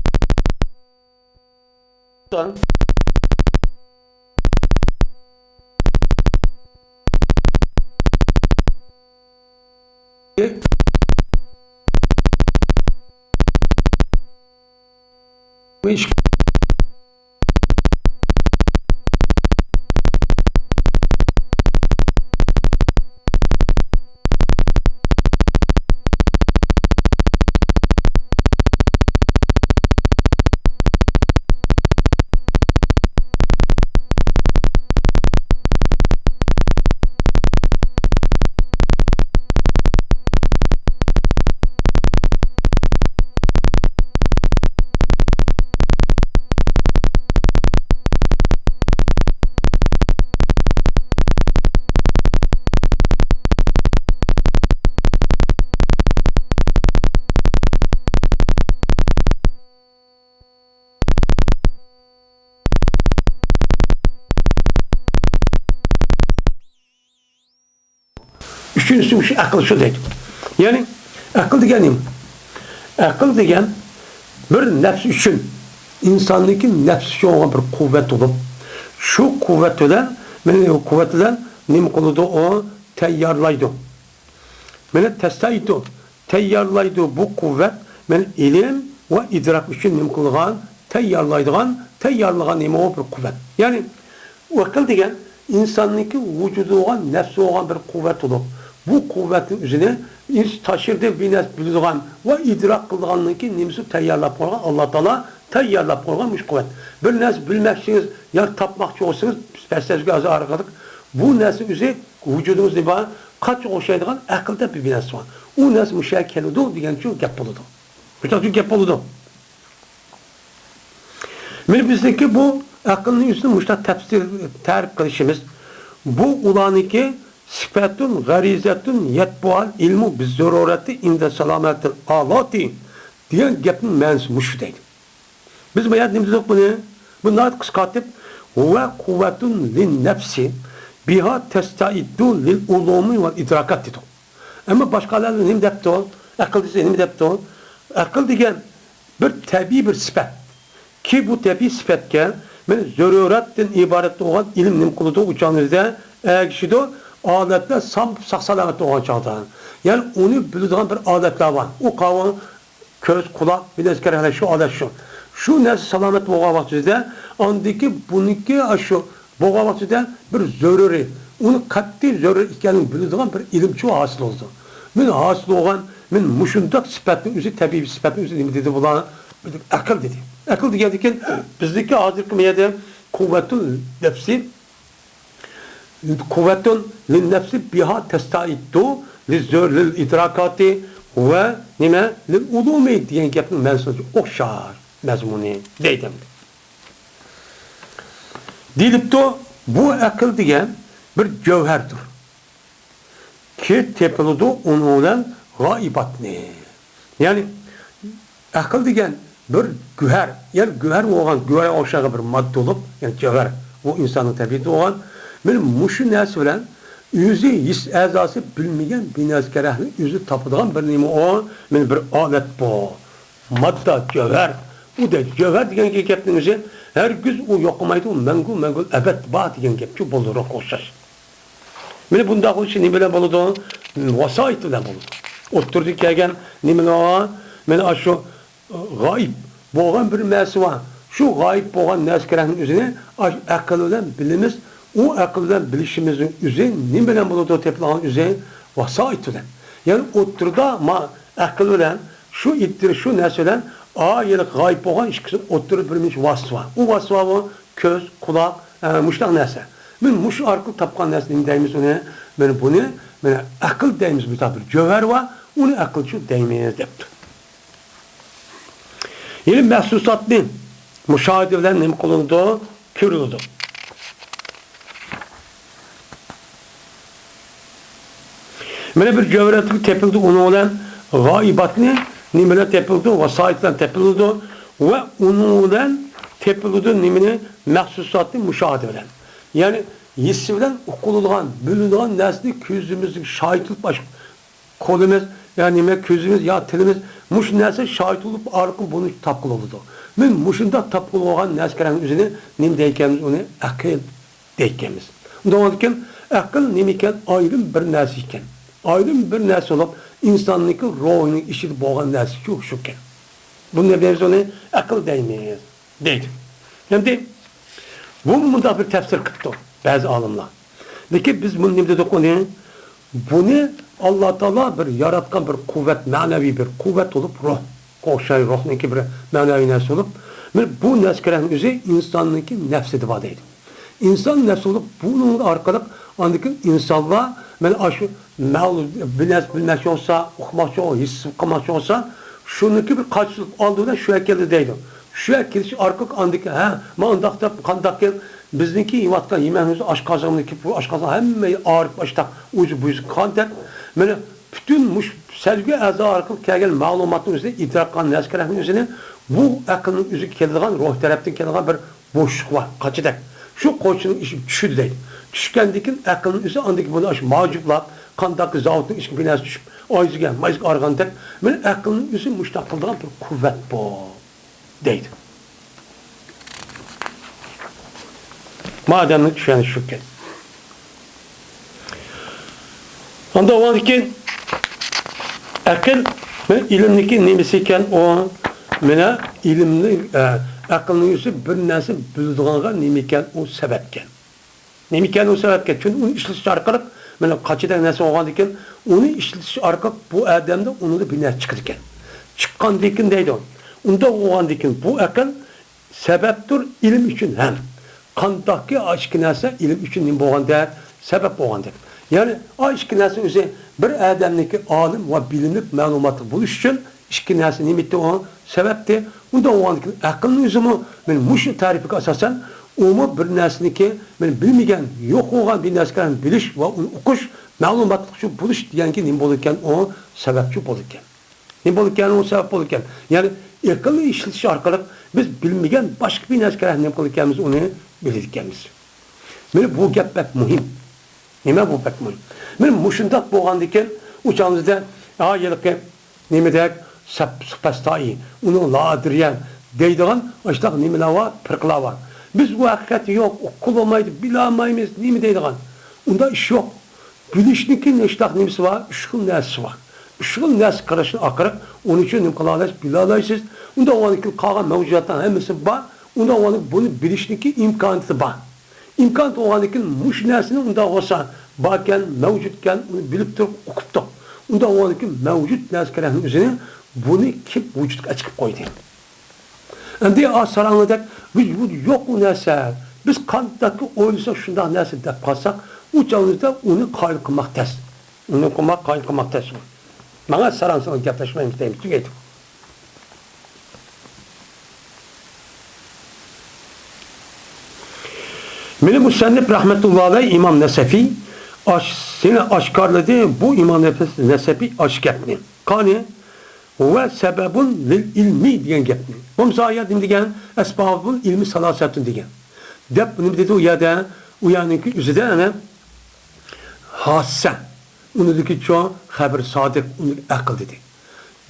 ئۈچىنچىسى مۇشۇ ئەقىل شۇ دەيدۇ. يەنى ئەقىل دېگەن نېمە؟ ئەقىل دېگەن بىر نەپس ئۈچۈن، ئىنساننىڭكى نەپسى ئۈچۈن بولغان بىر قۇۋۋەت بولۇپ، شۇ قۇۋۋەت بىلەن، مانا قۇۋۋەت بىلەن نېمە قىلىدۇ؟ ئۇ تەييارلايدۇ. مانا تەستەئىدۇ، تەييارلايدۇ. بۇ قۇۋۋەت مانا ئىلىم ۋە ئىدراك ئۈچۈن نېمە قىلغان؟ تەييارلايدىغان، تەييارلىغان نېمە ئۇ؟ بىر قۇۋۋەت. يەنى ئەقىل دېگەن ئىنساننىڭكى ۋۇجۇدى بولغان، نەپسى بولغان بىر قۇۋۋەت بولۇپ، بۇ قۇۋۋەتنىڭ ئۆزىنى ئىنس-، تاشرىدىن بىر نەرسە بىلىدىغان ۋە ئىدراك قىلىدىغاننىڭكى نېمىسى؟ تەييارلاپ قويغان، ئاللا تائالا تەييارلاپ قويغان مۇشۇ قۇۋۋەت. بىر نەرسە بىلمەكچىسىڭىز يا تاپماقچى بولسىڭىز، پەسلەشكە ھازىر ئارقىلىق بۇ نەرسە ئۆزى ۋۇجۇدىڭىزدا بار، قاچىغا ئوخشايدىغان ئەقىلدە بىر نەرسە بار. ئۇ نەرسە مۇشۇ يەرگە كېلىدۇ دېگەنچۇ گەپ بولىدۇ. مۇشۇنداق گەپ بولىدۇ. مانا بىزنىڭكى بۇ ئەقىلنى ئۆزىنى مۇشۇنداق تەپسىر، تەرىپ قىلىشىمىز، بۇ ئۇلارنىڭكى سىپەتۇن غەرىزەتۇن يەتبۇئەل ئىلمۇ بىززۇرۇرەتى ئىندە سالامەتىل ئالاتى دېگەن گەپنىڭ مەنىسى مۇشۇ دەيدۇ. بىز بۇ يەردە نېمە دېدۇق بۇنى؟ بۇ ناھايىتى قىسقارتىپ، ھۇۋە قۇۋۋەتۇن لىن نەپسى بىھا تەستەئىددۇ لىل ئۇلۇمى ۋەل ئىدراكات دېدۇق. ئەمما باشقا ئالىملار نېمە دەپتۇ؟ ئەقىل دېسە نېمە دەپتۇ؟ ئەقىل دېگەن بىر تەبىئىي بىر سىپەت. كى بۇ تەبىئىي سىپەتكە مانا زۆرۈرەتتىن ئىبارەت بولغان ئىلىم نېمە قىلىدۇ؟ ئۇ چاغنىڭدا ئەگىشىدۇ. ئادەتلەر ساق-، ساق-سالامەت بولغان چاغدا. يەنى ئۇنى بىلىدىغان بىر ئادەتلەر بار. ئۇ قاۋۇ كۆز، قۇلاق، بىلەن ئىچكىرى ھەر شۇ ئادەت شۇ. شۇ نەرسە سالامەت بولغان ۋاقتىدا، ئاندىكى بۇنىڭكى ئاشۇ بولغان ۋاقتىدا بىر زۆرۈرى، ئۇنى قەتئىي زۆرۈر ئىكەنلىكىنى بىلىدىغان بىر ئىلىمچۇ ھاسىل بولىدۇ. مانا ھاسىل بولغان، مانا مۇشۇنداق سۈپەتنىڭ ئۆزى، تەبىئىي سۈپەتنىڭ ئۆزى نېمە دېدى بۇلار؟ ئەقىل دېدى. ئەقىل دېگەندىكىن بىزنىڭكى ھازىرقى مۇ يەردە قۇۋۋەتۇل نەپسى، قۇۋۋەتۇن لىن نەپسى بىھا تەستەئىددۇ لىزۆ-، لىل ئىدراكاتى ۋە نېمە؟ لىل ئۇلۇمى دېگەن گەپنىڭ مەنىسىگە ئوخشار مەزمۇنى دەيدۇ. دېيىلىپتۇ، بۇ ئەقىل دېگەن بىر جەۋھەردۇر. كى تېپىلىدۇ ئۇنىڭ بىلەن غايىباتنى. يەنى ئەقىل دېگەن بىر گۆھەر، يەنى گۆھەر بولغان، گۆھەرگە ئوخشىغان بىر ماددا بولۇپ، يەنى جەۋھەر، بۇ ئىنساننىڭ تەبىئىتى بولغان. مانا مۇشۇ نەرسە بىلەن ئۆزى ھېس ئەزاسى بىلمىگەن بىر نەرسە كەرەكنى ئۆزى تاپىدىغان بىر نېمە ئۇ؟ مانا بىر ئالەت بۇ. ماددا، جەۋھەر. ئۇ دە، جەۋھەر دېگەن گەپنىڭ ئۆزى ھەرگىز ئۇ يوقىمايدۇ، ئۇ مەڭگۈ، مەڭگۈ ئەبەد بار دېگەن گەپچۇ بولىدۇ، روھقا ئوخشاش. مانا بۇنداق بولۇشى نېمە بىلەن بولىدۇ؟ ۋاسائىت بىلەن بولىدۇ. ئوتتۇرىدىن كەلگەن نېمىلەر؟ مانا ئاشۇ، ئى، غايىب بولغان بىر نەرسە بار. شۇ غايىب بولغان نەرسە كېرەكنىڭ ئۆزىنى ئاش-، ئەقىل بىلەن بىلىمىز. ئۇ ئەقىل بىلەن بىلىشىمىزنىڭ ئۆزى نېمە بىلەن بولىدۇ؟ تېپىلغان ئۆزى ۋاسائىت بىلەن. يەنى ئوتتۇرىدا ما ئەقىل بىلەن شۇ ئىددىرى، شۇ نەرسە بىلەن ئا ھېلىقى غايىب بولغان ئىككىسىنى ئوتتۇرىدا بىر مۇنچە ۋاسىتە بار. ئۇ ۋاسىتە بار بۇ كۆز، قۇلاق، ئە، مۇشۇنداق نەرسە. مانا مۇشۇ ئارقىلىق تاپقان نەرسە نېمە دەيمىز ئۇنى؟ مانا بۇنى، مانا ئەقىل دەيمىز، بۇ بىر جەۋھەر بار، ئۇنى ئەقىلچۇ دەيمىز دەپتۇ. يەنى مەھسۇساتنى مۇشاھىدە بىلەن نېمە قىلىنىدۇ؟ كۆرۈلىدۇ. مانا بىر جەۋھەراتلىق تېپىلىدۇ، ئۇنىڭ بىلەن غايىباتنى نېمە بىلەن تېپىلىدۇ؟ ۋاسائىت بىلەن تېپىلىدۇ. ۋە ئۇنىڭ بىلەن تېپىلىدۇ نېمىنى؟ مەخسۇساتى مۇشاھىدە بىلەن، يەنى ھېسسى بىلەن ئۇقۇلىدىغان، بىلىنىدىغان نەرسىنى كۆزىمىزگە شاھىت قىلىپ، ئاشۇ قولىمىز يا نېمە، كۆزىمىز يا تىلىمىز مۇشۇ نەرسە شاھىت بولۇپ ئارقىلىق بۇنى تاپقىلى بولىدۇ. مەن مۇشۇنداق تاپقىلى بولغان نەرسىلەرنىڭ ئۆزىنى نېمە دەيكەنمىز؟ ئۇنى ئەقىل دەيكەنمىز. ئۇنداق بولىدىكەن، ئەقىل نېمە ئىكەن؟ ئايرىم بىر نەرسە ئىكەن. ئايرىم بىر نەرسە بولۇپ، ئىنساننىڭكى روھىنىڭ ئىچىدە بولغان نەرسە شۇ، شۇكەن. بۇنى بىز ئۇنى ئەقىل دەيمىز، دەيدۇ. ئەمدى بۇمۇ مۇنداق بىر تەپسىر قىپتۇ بەزى ئالىملار. لېكىن بىز بۇنى نېمە دېدۇق ئۇنى؟ بۇنى ئاللا تائالا بىر ياراتقان بىر قۇۋۋەت، مەنىۋى بىر قۇۋۋەت بولۇپ، روھقا ئوخشاش، روھنىڭكى بىر مەنىۋى نەرسە بولۇپ، مانا بۇ نەرسىلەرنىڭ ئۆزى ئىنساننىڭكى نەپسىدە بار دەيدۇ. ئىنسان نەپسى بولۇپ، بۇنىڭ ئارقىلىق ئاندىن كېيىن ئىنسانلار مانا ئاشۇ مەلۇم بىر نەرسە بىلمەكچى بولسا، ئۇقماقچى بولسا، ھېس قىلماقچى بولسا، شۇنىڭكى بىر قاچىلىق ئالدى بىلەن شۇ يەرگە كېلىدۇ دەيدۇ. شۇ يەرگە كېلىش ئارقىلىق ئاندىن كېيىن، ھە، مانداق دەپ، قانداقكىن بىزنىڭكى يەۋاتقان يېمەكلىرىمىز ئاشقازىنىمىزدىكى بۇ ئاشقازان ھەممە ئاغرىپ، ئاشتاق ئۇجى بۇجى قان دەپ، مانا پۈتۈن مۇشۇ سەزگۈ ئەزا ئارقىلىق كەلگەن مەلۇماتنىڭ ئۆزىنى، ئىدراك قىلغان نەرسىلەرنىڭ ئۆزىنى، بۇ ئەقىلنىڭ ئۆزىگە كېلىدىغان روھ تەرەپتىن كېلىدىغان بىر بوشلۇق بار، قاچىدەك. شۇ قوچىنىڭ ئىچىگە چۈشىدۇ دەيدۇ. چۈشكەندىن كېيىن ئەقىلنىڭ ئۆزى ئاندىن كېيىن بۇنى ئاشۇ ماجۇپلاپ، قانداق زاۋۇتنىڭ ئىچىگە بىر نەرسە چۈشۈپ، ئايزىگە، مايزىغا ئارغاندەك، مانا ئەقىلنىڭ ئۆزى مۇشۇنداق قىلىدىغان بىر قۇۋۋەت بۇ، دەيدۇ. ما ئادەمنىڭ چۈشەنچىسى شۇكەن. ئاندا ئۇنىڭدىكى ئەقىل، مانا ئىلىمنىكى نېمىسى ئىكەن ئۇ؟ مانا ئىلىمنى، ئە، ئەقىلنىڭ ئۆزى بىر نەرسە بىلىدىغانغا نېمە ئىكەن ئۇ سەۋەبكەن. نېمە ئىكەن ئۇ سەۋەبكەن؟ چۈنكى ئۇنى ئىشلىتىش ئارقىلىق، مانا قاچىدەك نەرسە بولغاندىكىن، ئۇنى ئىشلىتىش ئارقىلىق بۇ ئادەمدە ئۇنىڭدا بىر نەرسە چىقىدىكەن. چىققاندىكىن دەيدۇ. ئۇنداق بولغاندىكىن بۇ ئەقىل سەۋەبتۇر ئىلىم ئۈچۈن ھەم. قانداقكى ئا ئىككى نەرسە ئىلىم ئۈچۈن نېمە بولغاندەك؟ سەۋەب بولغاندەك. يەنى ئا ئىككى نەرسە ئۆزى بىر ئادەمنىڭكى ئالىم ۋە بىلىملىك، مەلۇماتلىق بولۇش ئۈچۈن ئىككى نەرسە نېمە ئىدى ئۇ؟ سەۋەبتى. ئۇنداق بولغاندىكىن ئەقىلنىڭ ئۆزىمۇ مانا مۇشۇ تەرىپىگە ئاساسەن، ئۇمۇ بىر نەرسىنىڭكى مانا بىلمىگەن، يوق بولغان بىر نەرسىلەرنى بىلىش ۋە ئۇنى ئوقۇش، مەلۇماتلىق شۇ بولۇش دېگەنكى نېمە بولىدىكەن؟ ئۇ سەۋەبچۇ بولىدىكەن. نېمە بولىدىكەن؟ ئۇ سەۋەب بولىدىكەن. يەنى ئەقىلنى ئىشلىتىش ئارقىلىق بىز بىلمىگەن باشقا بىر نەرسىگە نېمە قىلىدىكەنمىز، ئۇنى بىلىدىكەنمىز. مانا بۇ گەپ بەك مۇھىم. نېمە بۇ بەك مۇھىم؟ مانا مۇشۇنداق بولغاندىكىن ئۇ چاغىمىزدا، ھا، ھېلىقى نېمىدەك، سەپ-، سۇپەستائى، ئۇنىڭ لادىرىيە دەيدىغان ئاشۇنداق نېمىلەر بار، پىرقىلار بار. بىز بۇ ھەقىقەتنى يوق، ئۇققىلى بولمايدۇ، بىلەلمەيمىز، نېمە دەيدىغان. ئۇنداق ئىش يوق. بىلىشنىڭكى نەشتاق نېمىسى بار؟ ئۈچ خىل نەرسىسى بار. ئۈچ خىل نەرسە قاراشنى ئاقىرىپ، ئۇنىڭ ئۈچۈن نېمە قىلالايسىز؟ بىلەلەيسىز. ئۇنداق بولغاندىكىن قالغان مەۋجۇداتنىڭ ھەممىسى بار. ئۇنداق بولغاندىكىن بۇنى بىلىشنىڭكى ئىمكانىيىتى بار. ئىمكانىيىتى بولغاندىكىن مۇشۇ نەرسىنى ئۇنداق بولسا باركەن، مەۋجۇتكەن، ئۇنى بىلىپ تۇرۇپ ئۇقۇپتۇق. ئۇنداق بولغاندىكىن مەۋجۇت نەرسە كېرەكنىڭ ئۆزىنى بۇنى كىم ۋۇجۇدقا ئەكىپ قويدى؟ ئەمدى ئا ساراڭلىدەك ۋۇجۇد يوق ئۇ نەرسە. بىز قانداق ئويلىساق شۇنداق نەرسە دەپ قالساق، ئۇ چاغىمىزدا ئۇنى قايىل قىلماق تەس. ئۇنى قىلماق، قايىل قىلماق تەس. ماڭا ساراڭ ساراڭ گەپلەشمەيمىز دەيمىز، تۈگەيدۇق. مېنى مۇسەننىپ رەھمەتۇللا ئەلەي ئىمام نەسەفى ئاش-، سېنى ئاشكارىلىدى، بۇ ئىمام نەسەفى ئاش گەپنى. قانى، ھۇۋە سەبەبۇن لىل ئىلمى دېگەن گەپنى. بولمىسا ئايەت نېمە دېگەن؟ ئەسبابۇل ئىلمى سالاسەتۇن دېگەن. دەپ نېمە دېدى ئۇ يەردە؟ ئۇ يەرنىڭكى ئۆزىدە ئەنە ھاسە، ئۇنىڭدىكى چوڭ خەبىر سادىق، ئۇنىڭدىكى ئەقىل دېدى.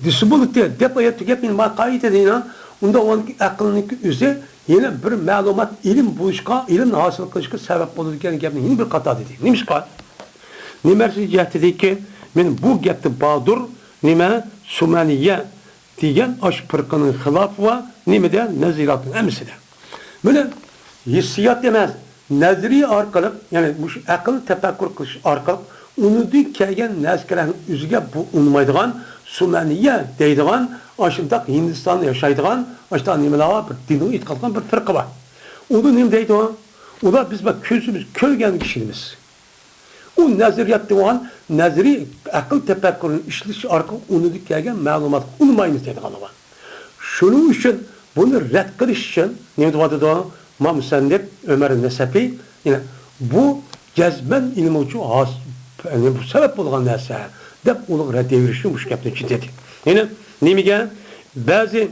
دېسە بولىدۇ، دەپ ئايەت تۈگەپ، مانا قائىدە دېگەن، ئۇنداق ئەقىلنىڭكى ئۆزى يەنە بىر مەلۇمات، ئىلىم بولۇشقا، ئىلىمنى ھاسىل قىلىشقا سەۋەب بولىدىكەن گەپنى يەنە بىر قاتار دېدى. نېمىشقا؟ نېمە جەھەتتىكى، مانا بۇ گەپتە باردۇر، نېمە، سۇمەنىيە دېگەن ئاشۇ پىرقىنىڭ خىلاپى بار، نېمىدە؟ نەزەرىياتنىڭ ھەممىسىدە. مانا ھېسسىيات ئەمەس، نەزەرىيە ئارقىلىق، يەنى مۇشۇ ئەقىل تەپەككۇر قىلىش ئارقىلىق ئۇنىڭدىن كەلگەن نەرسىلەرنىڭ ئۆزىگە بۇ ئۇنىمايدىغان، سۇمەنىيە دەيدىغان، ئاشۇنداق ھىندىستاندا ياشايدىغان، ئاشۇنداق نېمىلەر بار، بىر دىنغا ئېتىقاد قىلغان بىر پىرقە بار. ئۇلار نېمە دەيدۇ؟ ئۇلار بىز بار كۆزىمىز كۆرگەنگە ئىشىنىمىز. ئۇ نەزەرىيەتتە بولغان نەزەرىي ئەقىل تەپەككۇرىنى ئىشلىتىش ئارقىلىق ئۇنىڭدىن كەلگەن مەلۇماتقا ئۇنىمايمىز دەيدىغانلار بار. شۇنىڭ ئۈچۈن بۇنى رەت قىلىش ئۈچۈن نېمە دەۋاتىدۇ؟ ما مۇسەننىپ ئۆمەر نەسەپى، يەنى بۇ جەزمەن ئىلمىي ھاس-، يەنى بۇ سەۋەب بولغان نەرسە دەپ ئۇلۇغ رەت بېرىشنى مۇشۇ گەپنى ئۈچۈن دېدى. يەنى نېمىگە؟ بەزى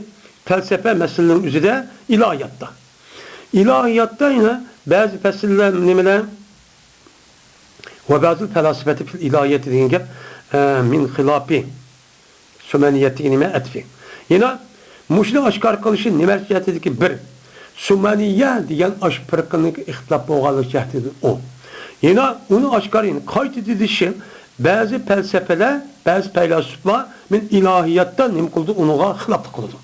پەلسەپە مەسىلىلىرىنىڭ ئۆزىدە ئىلاھىياتتا ئىلاھىياتتا يەنە بەزى پەسىللەر نېمىلەر؟ ۋە بەزى پەلاسىپەتى فىل ئىلاھىيەتى دېگەن گەپ، ئە، مىن خىلاپى سۇمەنىيەتتىكى نېمە ئەتىپى. يەنە مۇشۇنى ئاشكارا قىلىشى نېمە جەھەتتىكى بىر؟ سۇمەنىيە دېگەن ئاشۇ پىرقىنىڭ ئىختىلاپ بولغانلىق جەھەتتىن ئۇ. يەنە ئۇنى ئاشكارا يەنە قايتا دېيىشى بەزى پەلسەپىلەر، بەزى پەيلاسوپلار مىن ئىلاھىياتتا نېمە قىلىدۇ؟ ئۇنىڭغا خىلاپلىق قىلىدۇ.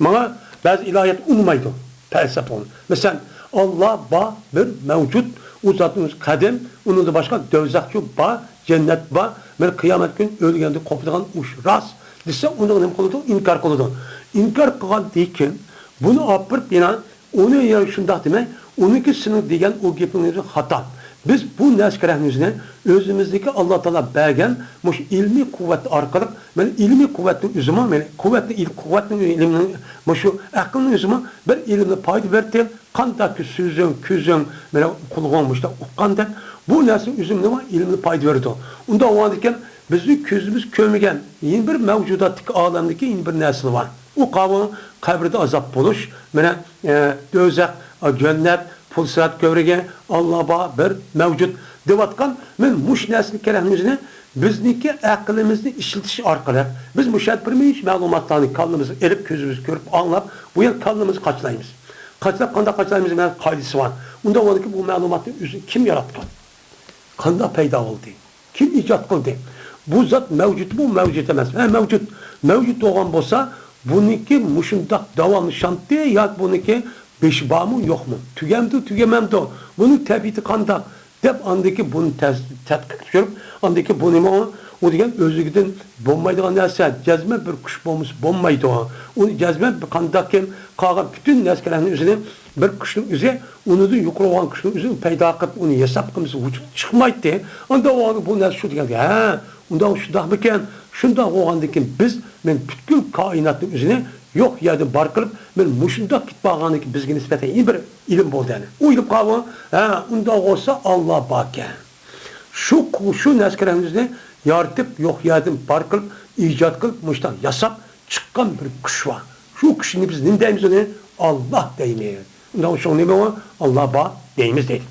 ماڭا بەزى ئىلاھىيات ئۇنىمايدۇ، پەلسەپە ئۇنى. مەسىلەن، ئاللا بار، بىر مەۋجۇت، ئۇ زاتنىڭ ئۆزى قەدىم، ئۇنىڭدىن باشقا دوزاخچۇ بار، جەننەت بار، بىر قىيامەت كۈنى ئۆلگەندە قوپىدىغان ئۇش راست دېسە، ئۇنىڭغا نېمە قىلىدۇ؟ ئىنكار قىلىدۇ. ئىنكار قىلغاندىن كېيىن بۇنى ئاپىرىپ يەنە ئۇنى يا شۇنداق دېمەي، ئۇنىڭكى سېنىڭ دېگەن ئۇ گېپىڭ خاتا. بىز بۇ نەرسە كېرەكمىزنى ئۆزىمىزدىكى ئاللا تائالا بەرگەن مۇشۇ ئىلمىي قۇۋۋەت ئارقىلىق، مانا ئىلمىي قۇۋۋەتنىڭ ئۆزىمۇ، مانا قۇۋۋەتنى، ئىل-، قۇۋۋەتنىڭ، ئىلىمنىڭ، مۇشۇ ئەقىلنىڭ ئۆزىمۇ بىر ئىلىمنى پايدا بەردى. قانداقكى سۆزۈڭ، كۆزۈڭ، مانا قۇلىقىڭ مۇشۇنداق ئۇققاندەك، بۇ نەرسىنىڭ ئۆزىمۇ ئىلىمنى پايدا بېرىدۇ. ئۇنداق بولغاندىكىن بىزنىڭ كۆزىمىز كۆرمىگەن يەنە بىر مەۋجۇداتتىكى ئالەمدىكى يەنە بىر نەرسىلەر بار. ئۇ قاۋۇ قەبرىدە ئازاب بولۇش، مانا، ئە، دوزاخ، ئە، جەننەت، پۇلسىرات كۆۋرۈكى، ئاللا بار، بىر مەۋجۇت دەۋاتقان، مانا مۇشۇ نەرسىنى كېرەكمىزنى بىزنىڭكى ئەقلىمىزنى ئىشلىتىش ئارقىلىق، بىز مۇشۇ يەردە بىر مۇنچە مەلۇماتلارنى كاللىمىزغا ئېلىپ، كۆزىمىز كۆرۈپ، ئاڭلاپ، بۇ يەردە كاللىمىزغا قاچىلايمىز. قاچىلاپ، قانداق قاچىلايمىز؟ مانا قائىدىسى بار. ئۇنداق بولىدىكى، بۇ مەلۇماتنى ئۆزى كىم ياراتقان؟ قانداق پەيدا بولدى؟ كىم ئىجاد قىلدى؟ بۇ زات مەۋجۇتمۇ، مەۋجۇت ئەمەسمۇ؟ ھە، مەۋجۇت. مەۋجۇت بولغان بولسا، بۇنىڭكى مۇشۇنداق داۋاملىشامتى ياكى بۇنىڭكى بېشى بارمۇ، يوقمۇ؟ تۈگەمدۇ، تۈگىمەمدۇ؟ بۇنىڭ تەبىئىتى قانداق؟ دەپ ئاندىكى بۇنى تەس-، تەتقىق چۈشۈرۈپ، ئاندىكى بۇ نېمە ئۇ؟ ئۇ دېگەن ئۆزلۈكىدىن بولمايدىغان نەرسە، جەزمەن بىر كۈچ بولمىسا بولمايدۇ. ئۇنى جەزمەن بىر قانداقكىن قالغان پۈتۈن نەرسىلەرنى ئۆزىنى بىر كۈچنىڭ ئۆزى، ئۇنىڭدىن يۇقىرى بولغان كۈچنىڭ ئۆزى پەيدا قىلىپ، ئۇنى ھېساب قىلمىسا ۋۇجۇدقا چىقمايتتى. ئانداق بولغاندا بۇ نەرسە شۇ دېگەن، ھە، ئۇنداق شۇنداقمىكەن؟ شۇنداق بولغاندىن كېيىن بىز، مەن پۈتكۈل كائىناتنىڭ ئۆزىنى يوق يەردىن بار قىلىپ، مەن مۇشۇنداق كېتىپ بارغاندىن كېيىن بىزگە نىسبەتەن يەنە بىر ئىلىم بولدى، يەنى. ئويلاپ قالغان، ھە، ئۇنداق بولسا ئاللا باركەن. شۇ، شۇ نەرسە كېرەكمىزنى يارىتىپ، يوق يەردىن بار قىلىپ، ئىجاد قىلىپ، مۇشۇنداق ياساپ چىققان بىر كۈچ بار. شۇ كۈچنى بىز نېمە دەيمىز ئۇنى؟ ئاللا دەيمىز. ئۇنداق شۇ نېمە ئۇ؟ ئاللا بار دەيمىز دەيدۇ.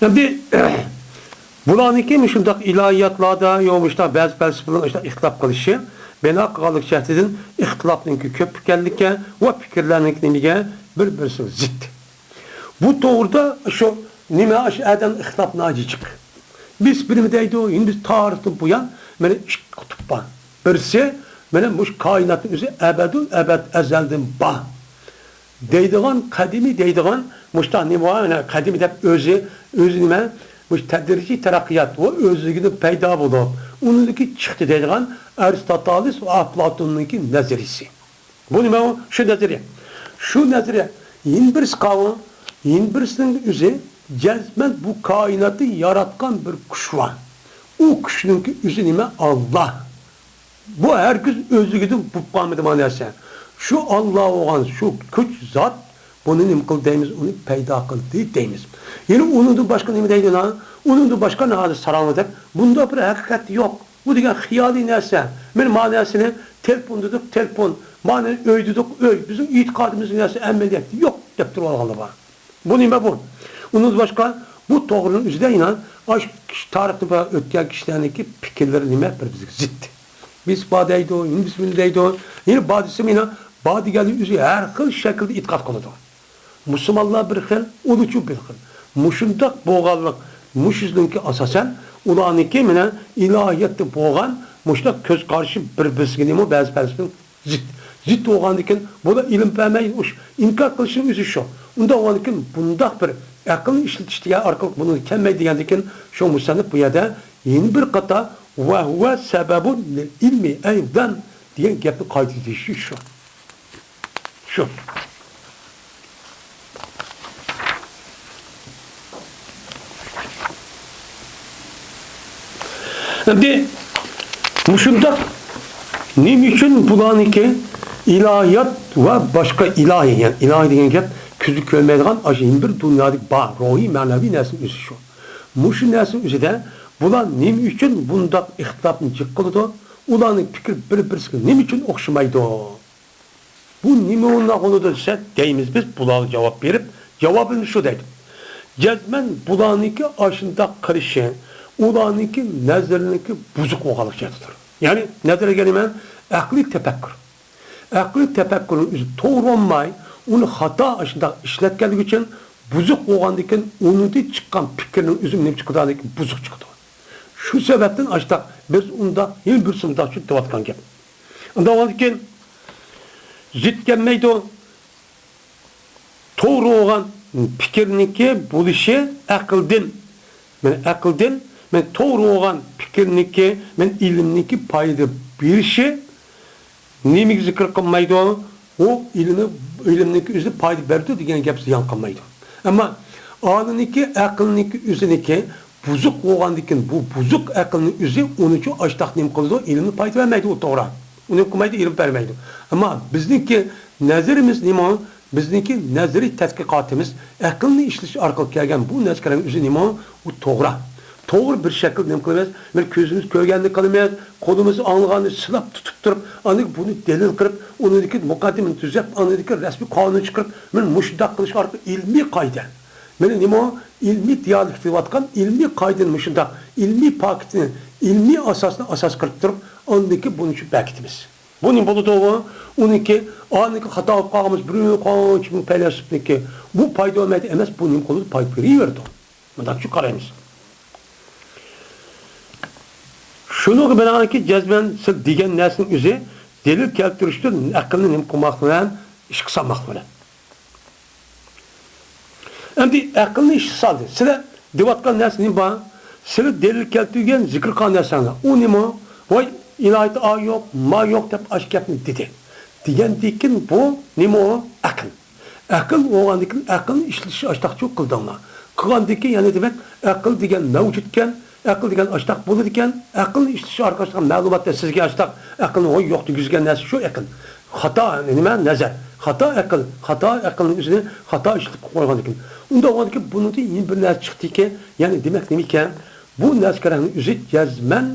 ئەمدى بۇلارنىڭكى مۇشۇنداق ئىلاھىياتلاردا، يا مۇشۇنداق بەزى پەلسەپىلەرنىڭ شۇنداق ئىختىلاپ قىلىشى، بىنا قىلغانلىق جەھىتىدىن ئىختىلاپنىڭكى كۆپ ئىكەنلىكى ۋە پىكىرلەرنىڭكى نېمىگە بىر-بىرسىگە زىت. بۇ توغرىدا شۇ نېمە، شۇ ئادەم ئىختىلاپ ناجىق. بىز بىرمۇ دەيدۇ، يەنە بىز تارىختىن بۇيان مانا ئىككى قۇتۇپ بار. بىرسى، مانا مۇشۇ كائىناتنىڭ ئۆزى ئەبەدۇل ئەبەد ئەزەلدىن بار دەيدىغان، قەدىمىي دەيدىغان، مۇشۇنداق نېمە بار، مانا قەدىمىي دەپ ئۆزى، ئۆزى نېمە، مۇشۇ تەدرىجىي تەرەققىيات، ئۇ ئۆزلۈكىدىن پەيدا بولۇپ، ئۇنىڭدىكى چىقتى دەيدىغان ئەرستاتالىس ۋە ئەپلاتوننىڭكى نەزەرىيىسى. بۇ نېمە ئۇ؟ شۇ نەزەرىيە. شۇ نەزەرىيە. يەنە بىرسى قاۋۇ، يەنە بىرسىنىڭ ئۆزى جەزمەن بۇ كائىناتنى ياراتقان بىر كۈچ بار. ئۇ كۈچنىڭكى ئۆزى نېمە؟ ئاللا. بۇ ھەرگىز ئۆزلۈكىدىن بولۇپ قالمىدى ما نەرسە. شۇ ئاللا بولغان شۇ كۈچ زات بۇنى نېمە قىلدى دەيمىز؟ ئۇنى پەيدا قىلدى دەيمىز. يەنە ئۇنىڭدىن باشقا نېمە دەيدۇ؟ ئۇنىڭدىن باشقا ناھايىتى ساراڭلىدەك، بۇنداق بىر ھەقىقەت يوق. بۇ دېگەن خىيالىي نەرسە. مانا ما نەرسىنى تېلېفون دېدۇق، تېلېفون. مانى ئۆي دېدۇق، ئۆي. بىزنىڭ ئېتىقادىمىزدىكى نەرسە ئەمەلىيەتتە يوق دەپ تۇرۇۋالغانلار بار. بۇ نېمە بۇ؟ ئۇنىڭدىن باشقا بۇ توغرىنىڭ ئۆزىدە يەنە ئاشۇ تارىختا بار ئۆتكەن كىشىلەرنىڭكى پىكىرلىرى نېمە بىر-بىرىگە زىت. بىرسى بار دەيدۇ، يەنە بىرسى مۇنداق دەيدۇ. يەنە بار دېسە يەنە بار دېگەننىڭ ئۆزى ھەر خىل شەكىلدە ئېتىقاد قىلىدۇ. مۇسۇلمانلار بىر خىل، ئۇلۇچۇ بىر خىل. مۇشۇنداق بولغانلىق، مۇشۇنىڭكى ئاساسەن ئۇلارنىڭكى مانا ئىلاھىيەتتە بولغان مۇشۇنداق كۆز قارىشى بىر-بىرسىگە نېمە بەزى پەلسەپىنىڭ زىت. زىت بولغاندىكىن بۇلار ئىلىم بەرمەي، ئۇش-، ئىنكار قىلىشنىڭ ئۆزى شۇ. ئۇنداق بولغاندىكىن بۇنداق بىر ئەقىلنى ئىشلىتىش دېگەن ئارقىلىق بۇنىڭغا كەلمەيدۇ دېگەندىكىن، شۇ مۇسەننىپ بۇ يەردە يەنە بىر قاتار ۋە ھۇۋە سەبەبۇن لىل ئىلمى ئەيزەن دېگەن گەپنى قايتا دېيىشى شۇ. شۇ. ئەمدى مۇشۇنداق نېمە ئۈچۈن بۇلارنىڭكى ئىلاھىيات ۋە باشقا ئىلاھىي، يەنى ئىلاھىي دېگەن گەپ كۆزگە كۆرۈنمەيدىغان ئاشۇ يەنە بىر دۇنيادىكى بار روھىي، مەنىۋى نەرسىنىڭ ئۆزى شۇ. مۇشۇ نەرسىنىڭ ئۆزىدە بۇلار نېمە ئۈچۈن بۇنداق ئىختىلاپنى جىق قىلىدۇ؟ ئۇلارنىڭ پىكرى بىر-بىرسىگە نېمە ئۈچۈن ئوخشىمايدۇ؟ بۇ نېمە ئورنىدا بولىدۇ دېسە، دەيمىز بىز، بۇلارغا جاۋاب بېرىپ، جاۋابىمىز شۇ دەيدۇ. جەزمەن بۇلارنىڭكى ئاشۇنداق قىلىشى، ئۇلارنىڭكى نەزىرىنىڭكى بۇزۇق بولغانلىقى جەھەتتىدۇر. يەنى نەزەر دېگىنى مەن ئەقلىي تەپەككۇر. ئەقلىي تەپەككۇرنىڭ ئۆزى توغرا بولماي، ئۇنى خاتا ئاشۇنداق ئىشلەتكەنلىكى ئۈچۈن بۇزۇق بولغاندىكىن، ئۇنىڭدىن چىققان پىكىرنىڭ ئۆزى نېمە چىقىدىكىن، بۇزۇق چىقىدۇ. شۇ سەۋەبتىن ئاشۇنداق بىز ئۇنداق، يەنە بىرسى ئۇنداق دەۋاتقان گەپ. ئۇنداق بولغاندىكىن، زىت كەلمەيدۇ. توغرا بولغان پىكىرنىڭكى بولۇشى ئەقىلدىن، مەن ئەقىلدىن، مەن توغرا بولغان پىكىرنىڭكى، مەن ئىلىمنىڭكى پايدا بېرىشى نېمىگە زىكىر قىلمايدۇ؟ ئۇ ئىلىمنى، ئىلىمنىڭكى ئۆزى پايدا بەردى دېگەن گەپ زىيان قىلمايدۇ. ئەمما ئالىنىڭكى ئەقىلنىڭكى ئۆزىنىڭكى بۇزۇق بولغاندىكىن، بۇ بۇزۇق ئەقىلنىڭ ئۆزى ئۇنىڭچۇ ئاشتاق نېمە قىلىدۇ؟ ئىلىمنى پايدا بەرمەيدۇ، ئۇ توغرا. ئۇنى قىلمايدۇ، ئېلىپ بەرمەيدۇ. ئەمما بىزنىڭكى نەزىرىمىز نېمە؟ بىزنىڭكى نەزىرىي تەتقىقاتىمىز ئەقىلنى ئىشلىتىش ئارقىلىق كەلگەن بۇ نەزەرنىڭ ئۆزى نېمە؟ ئۇ توغرا. توغرا بىر شەكىلدە نېمە قىلىمىز؟ بىر كۆزىمىز كۆرگەننى قىلىمىز، قولىمىز ئاڭلىغاننى سىلاپ تۇتۇپ تۇرۇپ، ئاندىن بۇنى دەلىل قىلىپ، ئۇنىڭدىكى مۇقەددىمىنى تۈزەپ، ئاندىن رەسمىي قانۇن چىقىرىپ، مانا مۇشۇنداق قىلىش ئارقىلىق ئىلمىي قائىدە. مانا نېمە؟ ئىلمىي دىيالېكت دەۋاتقان ئىلمىي قائىدىنى مۇشۇنداق ئىلمىي پاكىتنى، ئىلمىي ئاساسنى ئاساس قىلىپ تۇرۇپ، ئاندىن بۇنى شۇ بەكىتىمىز. بۇ نېمە بولىدۇ بۇ؟ ئۇنىڭكى، ئانىڭكى خاتا بولۇپ قالغان بولسا، بىر مىڭ قانچە مىڭ پەيلاسوپنىڭكى بۇ پايدا بەرمەيدۇ ئەمەس، بۇ نېمە قىلىدۇ؟ پايدا بېرىۋېرىدۇ. مۇنداق شۇ قارايمىز. شۇنىڭغا بىنائەنكى، جەزمەن سىز دېگەن نەرسىنىڭ ئۆزى دەلىل كەلتۈرۈشتىن ئەقىلنى نېمە قىلماق بىلەن، ئىشقا سالماق بىلەن. ئەمدى ئەقىلنى ئىشقا سالدى. سىلەر دەۋاتقان نەرسە نېمە بار؟ سىلەر دەلىل كەلتۈرگەن، زىكىر قىلغان نەرسەڭلار. ئۇ نېمە؟ ۋاي، ئىلاھىيەتتە ئا يوق، ما يوق دەپ ئاشۇ گەپنى دېدى. دېگەندىكىن بۇ نېمە ئۇ؟ ئەقىل. ئەقىل بولغاندىكىن ئەقىلنى ئىشلىتىش ئاشتاقچۇ قىلدىڭلار. قىلغاندىكىن يەنە دېمەك، ئەقىل دېگەن مەۋجۇتكەن، ئەقىل دېگەن ئاشتاق بولىدىكەن، ئەقىلنى ئىشلىتىش ئارقىلىق مەلۇماتتا سىزگە ئاشتاق ئەقىلنى ھوي يوق دېگۈزگەن نەرسە شۇ ئەقىل. خاتا نېمە؟ نەزەر. خاتا ئەقىل، خاتا ئەقىلنىڭ ئۆزىنى خاتا ئىشلىتىپ قويغاندىكىن. ئۇنداق بولغاندىكىن بۇنىڭدىن يەنە بىر نەرسە چىقتىكى، يەنى دېمەك نېمىكەن؟ بۇ نەزەرنىڭ ئۆزى جەزمەن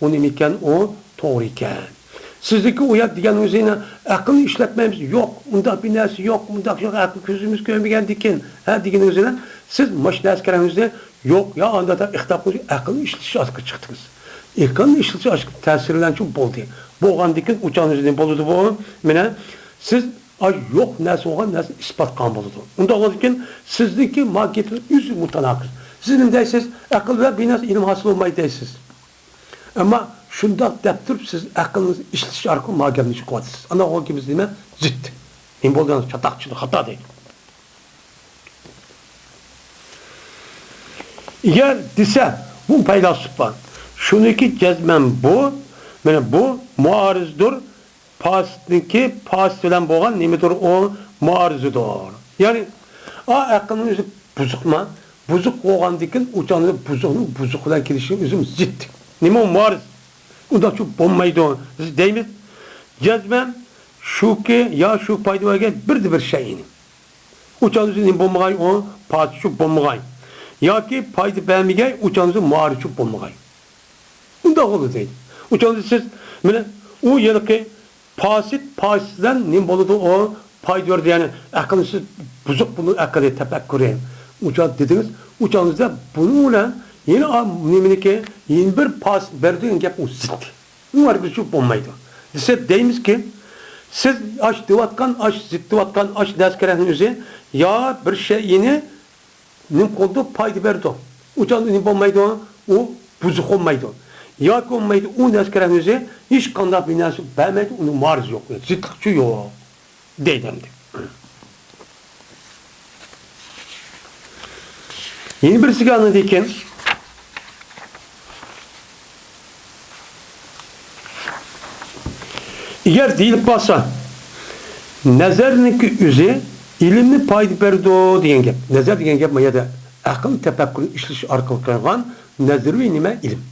ئۇ نېمىكەن؟ ئۇ توغرا ئىكەن. سىزدىكى ئۇ يەر دېگەن ئۆزىنى ئەقىلنى ئىشلەتمەيمىز. يوق، ئۇنداق بىر نەرسە يوق، ئۇنداق يوق، ئەقىل كۆزىمىز كۆرمىگەندىكىن، ھە دېگىنىڭىزنى سىز مۇشۇ نەزەرنىڭىزنى يوق يا ئانداق دەپ ئىختىلاپ قىلىش ئەقىلنى ئىشلىتىش ئارقىلىق چىقتىڭىز. ئەقىلنى ئىشلىتىش ئارقىلىق تەسىرلەنچۇ بولدى. بولغاندىكىن ئۇ چاغنىڭ ئۆزىدە نېمە بولىدۇ بۇ؟ مانا سىز ئاي يوق نەرسە بولغان نەرسىنى ئىسپات قىلغان بولىدۇ. ئۇنداق بولغاندىكىن سىزنىڭكى ماھىيىتىڭىز ئۆزى مۇتاناقىز. سىز نېمە دەيسىز؟ ئەقىل بىلەن بىر نەرسە ئىلىم ھاسىل بولمايدۇ دەيسىز. ئەمما شۇنداق دەپ تۇرۇپ سىز ئەقلىڭىزنى ئىشلىتىش ئارقىلىق ما گەپنى قىلىۋاتىسىز. ئانا ئۇ گېپىمىز نېمە؟ زىت. نېمە بولدى؟ چاتاقچىدا خاتا دەيدۇ. ئەگەر دېسە، بۇ پەيلاسوپلار، شۇنىڭكى جەزمەن بۇ، مانا بۇ مۇئارىزدۇر، پاسىتنىڭكى پاسىت بىلەن بولغان نېمىدۇر ئۇ؟ مۇئارىزىدۇر. يەنى، ئا، ئەقىلنىڭ ئۆزى بۇزۇقما؟ بۇزۇق بولغاندىكىن ئۇ چاغدا بۇزۇقنىڭ بۇزۇق بىلەن كېلىشى ئۆزىمۇ زىت. نېمە ئۇ مۇئارىز؟ ئۇنداقچۇ بولمايدۇ. بىز دەيمىز، جەزمەن شۇكى يا شۇ پايدا بەرگەن بىردە بىر شەيئىنى. ئۇ چاغدا نېمە بولمىغاي ئۇ؟ پاسىتچۇ بولمىغاي. ياكى پايدا بەرمىگەي، ئۇ چاغدا مۇئارىزچۇ بولمىغاي. ئۇنداق بولىدۇ دەيدۇ. ئۇ چاغدا سىز، مانا، ئۇ ھېلىقى پاسىت، پاسىتتىن نېمە بولىدۇ ئۇ؟ پايدا بېرىدۇ، يەنى ئەقىلسىز، بۇزۇق بۇنىڭ ئەقلى، تەپەككۇرى. ئۇ چاغدا دېدىڭىز، ئۇ چاغدا بۇنىڭ بىلەن يەنە ئا-، نېمىنىكى، يەنە بىر پاسىت بېرىدۇ دېگەن گەپ ئۇ زىت. ئۇ ھەرگىزچۇ بولمايدۇ. دېسە دەيمىزكى، سىز ئاش دەۋاتقان، ئاش زىت دەۋاتقان، ئاش نەسكەرەكنىڭ ئۆزى يا بىر شەيئىنى نېمە قىلىدۇ؟ پايدا بېرىدۇ. ئۇ چاغدا نېمە بولمايدۇ؟ ئۇ بۇزۇق بولمايدۇ. ياكى بولمايدۇ، ئۇ نەسكەرەكنىڭ ئۆزى ھېچقانداق بىر نەرسە بەرمەيدۇ، ئۇنىڭ مۇئارىزى يوق، زىتلىقچۇ يوق. دەيدۇ ئەمدى. يەنە بىرسىگە ئاندىن كېيىن، ئەگەر دېيىلىپ قالسا، نەزەرنىڭكى ئۆزى ئىلىمنى پايدا بېرىدۇ دېگەن گەپ. نەزەر دېگەن گەپ ما يەردە ئەقىل تەپەككۇرنى ئىشلىتىش ئارقىلىق قىلغان نەزەرىي نېمە؟ ئىلىم.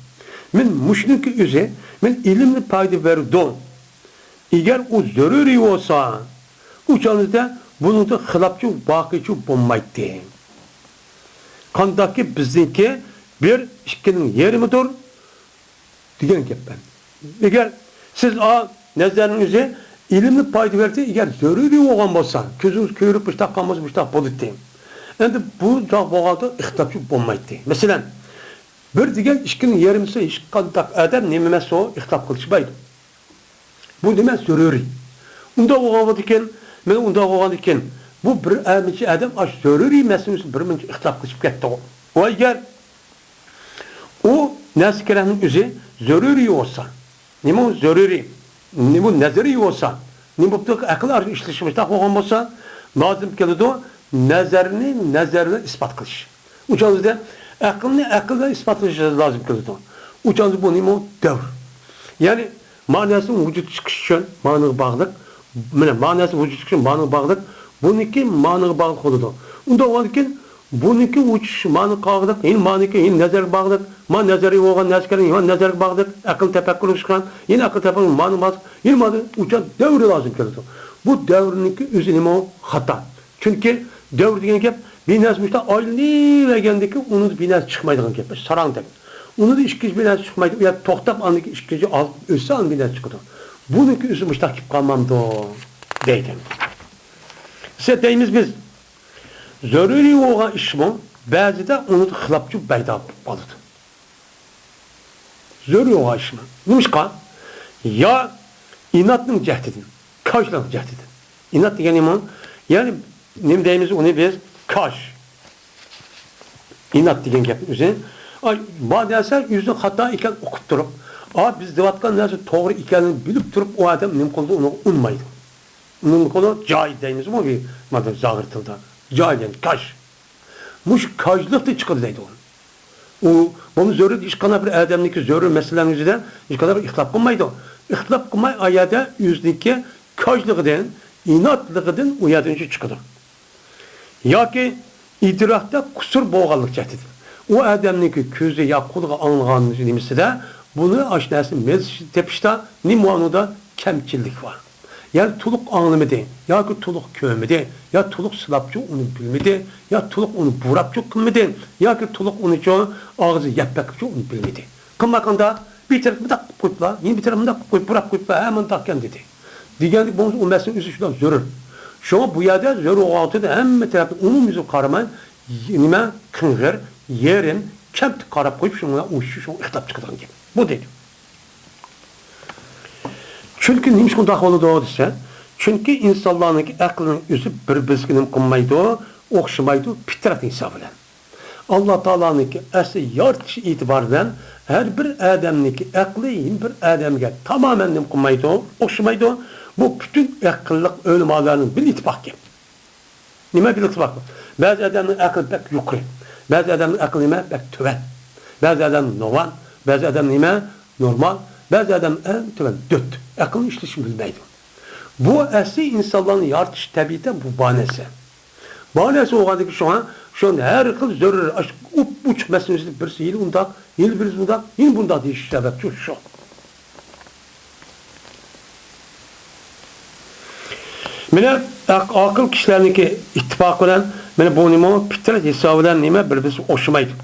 مەن مۇشۇنىڭكى ئۆزى، مەن ئىلىمنى پايدا بېرىدۇ. ئەگەر ئۇ زۆرۈرىي بولسا، ئۇ چاغدا بۇنىڭدىن خىلاپچۇ، ۋاقىئچۇ بولمايتتى. قانداقكى بىزنىڭكى بىر ئىككىنىڭ يېرىمىدۇر دېگەن گەپ مەن. ئەگەر سىز ئا نەزەرنىڭ ئۆزى ئىلىمنى پايدا بەردى، ئەگەر زۆرۈرىي بولغان بولسا، كۆزىڭىز كۆرۈپ مۇشتاق قالمىسا، مۇشتاق بولىدىتى. ئەمدى بۇنداق بولغاندا ئىختىلاپچى بولمايتتى. مەسىلەن، بىر دېگەن ئىككىنىڭ يېرىمىسى ھېچقانداق ئادەم نېمە ئەمەس ئۇ، ئىختىلاپ قىلىشمايدۇ. بۇ نېمە؟ زۆرۈرىي. ئۇنداق بولغان بولىدىكەن، مانا ئۇنداق بولغاندىكەن، بۇ بىر ئەمىچى ئادەم ئاشۇ زۆرۈرىي مەسىلىسى بىر مۇنچە ئىختىلاپ قىلىشىپ كەتتىغۇ. ۋە ئەگەر ئۇ نەرسە كېرەكنىڭ ئۆزى زۆرۈرىي بولسا، نېمە ئۇ زۆرۈرىي؟ نېمە ئۇ نەزەرىي بولسا، نېمە بولۇپتۇ؟ ئەقىل ئارقىلىق ئىشلىشى مۇشتاق بولغان بولسا، لازىم كېلىدۇ نەزەرنى نەزەر بىلەن ئىسپات قىلىش. ئۇ چاغدا ئەقىلنى ئەقىل بىلەن ئىسپاتلاش لازىم كېلىدۇ. ئۇ چاغدا بۇ نېمە ئۇ؟ دەۋر. يەنى مەنىسىنىڭ ۋۇجۇدقا چىقىشى ئۈچۈن مەنىگە باغلىق. مانا مەنىسىنىڭ ۋۇجۇدقا چىقىشى ئۈچۈن مەنىگە باغلىق. بۇنىڭكى مەنىگە باغلىق بولىدۇ. ئۇنداق بولغاندىكىن بۇنىڭكى ۋۇجۇد مەنىگە باغلىق، يەنە مەنىكى يەنە نەزەرگە باغلىق. مانا نەزەرىي بولغان نەرسە كېرەك، يەنە نەزەرگە باغلىق. ئەقىل تەپەككۇر قىلغان، يەنە ئەقىل تەپەككۇر مەنىگە باغلىق. يەنە مانا ئۇچان دەۋرى لازىم كېلىدۇ. بۇ دەۋرنىڭكى ئۆزى نېمە ئۇ؟ خاتا. چۈنكى دەۋر دېگەن گەپ بىر نەرسە مۇشۇنداق ئايلىنىۋەرگەندىكىن ئۇنىڭدا بىر نەرسە چىقمايدىغان گەپ. ساراڭدەك. ئۇنىڭدا ئىككىنچى بىر نەرسە چىقمايدۇ. ئۇ يەردە توختاپ ئاندىن كېيىن ئىككىنچى ئالتۇن ئۆتسە ئاندىن بىر نەرسە چىقىدۇ. بۇنىڭكى ئۆزى مۇشۇنداق كېلىپ قالمامدۇ؟ دەيدۇ. بىز دەيمىز بىز. زۆرۈرىي بولغان ئىشمۇ بەزىدە ئۇنىڭدا خىلاپچى پەيدا بولۇپ قالىدۇ. زۆرۈرىي بولغان ئىشمۇ. نېمىشقا؟ يا ئىناتنىڭ جەھىتىدىن، كاجلىق جەھىتىدىن. ئىنات دېگەن نېمە؟ يەنى نېمە دەيمىز ئۇنى بىز؟ كاج. ئىنات دېگەن گەپنىڭ ئۆزى. ئاي، بار دەسە ئۆزىنىڭ خاتا ئىكەن ئۇقۇپ تۇرۇپ، ئا، بىز دەۋاتقان نەرسە توغرا ئىكەنلىكىنى بىلىپ تۇرۇپ ئۇ ئادەم نېمە قىلىدۇ؟ ئۇنىڭغا ئۇنىمايدۇ. ئۇنىڭغا جاھىل دەيمىزمۇ بىز؟ مانا زاھىر تىلدا. جاھىل دېگەن كاج. مۇشۇ كاجلىقتىن چىقىدۇ دەيدۇ. ئۇ، بۇمۇ زۆرۈر ھېچقانداق بىر ئادەمنىڭكى زۆرۈر مەسىلىنىڭ يۈزىدە ھېچقانداق بىر ئىختىلاپ قىلمايدۇ. ئىختىلاپ قىلماي ئايەدە ئۆزىنىڭكى كاجلىقىدىن، ئىناتلىقىدىن ئۇ يەردىن چىقىدۇ. ياكى ئىدراكتا قۇسۇر بولغانلىق جەھىتىدىن. ئۇ ئادەمنىڭكى كۆزى يا قۇلىقى ئاڭلىغان نېمىسىدە بۇنى ئاشۇ نەرسىنى مەززىسىنى تېپىشتا نېمە ئۇنىڭدا كەمچىلىك بار. يا تولۇق ئاڭلىمىدى، ياكى تولۇق كۆرمىدى، يا تولۇق سىلاپچۇ ئۇنى بىلمىدى، يا تولۇق ئۇنى بۇراپچۇ قىلمىدى، ياكى تولۇق ئۇنىچۇ ئاغزى يەپ بەكچۇ ئۇنى بىلمىدى. قىلمىغاندا بىر تەرەپ مۇنداق قىلىپ قويۇپلا، يەنە بىر تەرەپ مۇنداق قىلىپ قويۇپ، بۇراپ قويۇپلا، ھە، مۇنداقكەن دېدى. دېگەندەك بولمىسا ئۇ مەسىلىنىڭ ئۆزى شۇنداق زۆرۈر. شۇڭا بۇ يەردە زۆرۈر بولغان ۋاقتىدا ھەممە تەرەپتىن ئومۇميۈزلۈك قارىماي، نېمە، قىڭغىر، يېرىم، كەمتۈك قاراپ قويۇپ، شۇڭا ئۇ ئىش شۇڭا ئىختىلاپ چىقىدىغان گەپ. بۇ دەيدۇ. چۈنكى نېمىشقا ئۇنداق بولىدۇ دېسە، چۈنكى ئىنسانلارنىڭكى ئەقلىنىڭ ئۆزى بىر-بىرسىگە نېمە قىلمايدۇ، ئوخشىمايدۇ، پىترەت ھېسابى بىلەن. ئاللا تائالانىڭكى ئەسلى يارىتىش ئېتىبارى بىلەن ھەر بىر ئادەمنىڭكى ئەقلى يەنە بىر ئادەمگە تامامەن نېمە قىلمايدۇ، ئوخشىمايدۇ. بۇ پۈتۈن ھەققىلىق ئۆلىمالارنىڭ بىللە ئىتتىپاق گەپ. نېمە بىللە ئىتتىپاق؟ بەزى ئادەمنىڭ ئەقلى بەك يۇقىرى، بەزى ئادەمنىڭ ئەقلى نېمە؟ بەك تۆۋەن. بەزى ئادەم نوۋان، بەزى ئادەم نېمە؟ نورمال، بەزى ئادەم ئەڭ تۆۋەن دۆت. ئەقلىنىڭ ئىشلىشىنى بىلمەيدۇ. بۇ ئەسلى ئىنسانلارنىڭ يارىتىش تەبىئىتى بۇ بار نەرسە. بار نەرسە بولغاندىكىن شۇڭا شۇ ھەر خىل زۆرۈر ئاش-، ئوپ-، ئوچۇق مەسىلىنى بىرسى يىل ئۇنداق، يىل بىرسى ئۇنداق، يەنە بۇنداق دېيىش سەۋەبچۇ شۇ. مانا ئاق-، ئاقىل كىشىلەرنىڭكى ئىتتىپاقى بىلەن مانا بۇ نېمە پىترەت ھېسابى بىلەن نېمە بىر-بىرسىگە ئوخشىمايدۇ.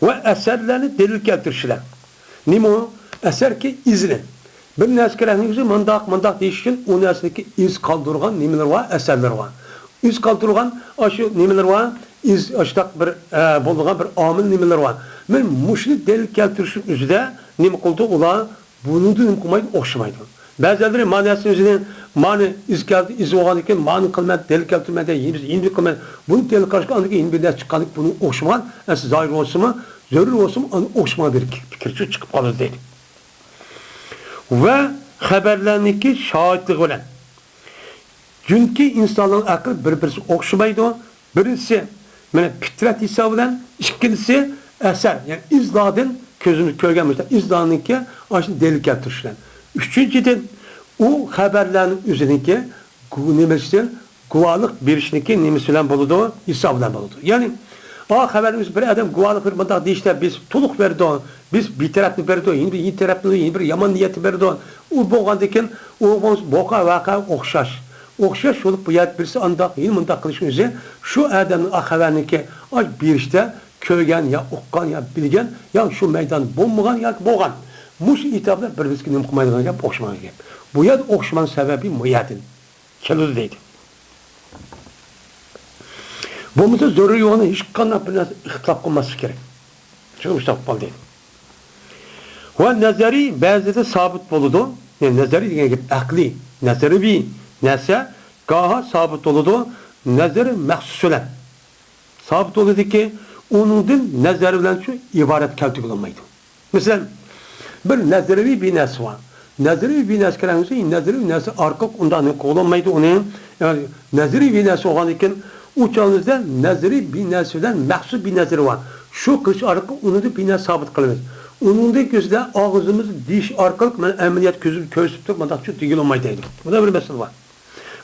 ۋە ئەسەرلەرنى دەلىل كەلتۈرۈش بىلەن. نېمە ئۇ؟ ئەسەركى ئىزنى. بىر نەرسە كېرەكنىڭ ئۆزى مۇنداق، مۇنداق دېيىش ئۈچۈن ئۇ نەرسىدىكى ئىز قالدۇرغان نېمىلىرى بار، ئەسەرلىرى بار. ئىز قالدۇرغان ئاشۇ نېمىلىرى بار، ئىز ئاشۇنداق بىر، ئە، بولىدىغان بىر ئامىل نېمىلىرى بار. مانا مۇشۇنى دەلىل كەلتۈرۈشنىڭ ئۆزىدە نېمە قىلىدۇ ئۇلار؟ بۇنىڭدا نېمە قىلمايدۇ؟ ئوخشىمايدۇ. بەزىلىرى مانا نەرسىنى ئۆزىنى، مانا ئىز كەلدى، ئىز بولغاندىكىن مانا قىلىمەن، دەلىل كەلتۈرمەن دەپ، يېنى بىز يېنى بىر قىلىمەن. بۇنى دەلىل قىلىشقا ئاندىن كېيىن يېنى بىر نەرسە چىققاندىكىن بۇنىڭ ئوخشىمىغان، ئەسلى زاھىر بولسىمۇ، زۆرۈر بولسىمۇ، ئاندىن ئوخشىمىغان بىر پىكىر چىقىپ قالىدۇ دەيدۇ. ۋە خەۋەرلەرنىڭكى شاھىتلىقى بىلەن. چۈنكى ئىنساننىڭ ئەقلى بىر-بىرسىگە ئوخشىمايدۇ. بىرىنچىسى، مانا پىترەت ھېسابى بىلەن، ئىككىنچىسى، ئەسەر، يەنى ئىزلاردىن، كۆزىمىز كۆرگەن مۇشۇنداق ئىزلارنىڭكى ئاشۇنى دەلىل كەلتۈرۈش بىلەن. ئۈچىنچىدىن، ئۇ خەۋەرلەرنىڭ ئۆزىنىڭكى گۇ-، نېمىسىدىن، گۇۋاھلىق بېرىشنىڭكى نېمىسى بىلەن بولىدۇ؟ ھېسابى بىلەن بولىدۇ. يەنى، ئا، خەۋەرنى بىر ئادەم گۇۋاھلىق بېرىپ مۇنداق دېيىشتە بىز تولۇق بېرىدۇ، بىز بىر تەرەپنى بېرىدۇ، يەنە بىر، يەنە تەرەپنى، يەنە بىر يامان نىيەتنى بېرىدۇ. ئۇ بولغاندىكىن، ئۇ بولسا ۋەقە ئوخشاش. ئوخشاش بولۇپ، بۇ يەردە بىرسى ئانداق، يەنە مۇنداق قىلىشنىڭ ئۆزى شۇ ئادەمنىڭ ئا خەۋەرنىڭكى، ئاي، بېرىشتە كۆرگەن يا ئۇققان يا بىلگەن، يا شۇ مەيدان بولمىغان ياكى بولغان. مۇشۇ ئېتابلار بىر-بىرسىگە نېمە قىلمايدىغان گەپ، ئوخشىمايدىغان گەپ. بۇ يەردە ئوخشىماس سەۋەبى مۇ يەردىن كېلىدۇ دەيدۇ. بولمىسا زۆرۈر يوغىنى ھېچقانداق بىر نەرسە ئىختىلاپ قىلماسلىق كېرەك. چۈنكى مۇشۇنداق قىلىپ قالدى. ۋە نەزەرىي بەزىدە سابىت بولىدۇ. يەنى نەزەرىي دېگەن گەپ ئەقلىي، نەزەرىي نەرسە گاھا سابىت بولىدۇ، نەزەرىي مەخسۇس بىلەن سابىت بولىدۇكى، ئۇنىڭدىن نەزەر بىلەن شۇ ئىبارەت كەلتۈرگىلى بولمايدۇ. مەسىلەن، بىر نەزەرىي بىر نەرسە بار. نەزەرىي بىر نەرسە كېرەك بولسا، نەزەرىي نەرسە ئارقىلىق ئۇنداق نېمە قىلالمايدۇ ئۇنى. يەنى نەزەرىي بىر نەرسە بولغاندىن كېيىن، ئۇ چاغىمىزدا نەزەرىي بىر نەرسە بىلەن مەخسۇس بىر نەزەر بار. شۇ قىلىش ئارقىلىق ئۇنىڭدا بىر نەرسە سابىت قىلىمىز. ئۇنىڭدىن كۆزىدە ئاغزىمىز دېيىش ئارقىلىق مانا ئەمەلىيەت كۆزىمىز كۆرسىتىپ تۇرۇپ مۇنداق شۇ دېگىلى بولمايدۇ دەيدۇ. بۇندا بىر مەسىلە بار.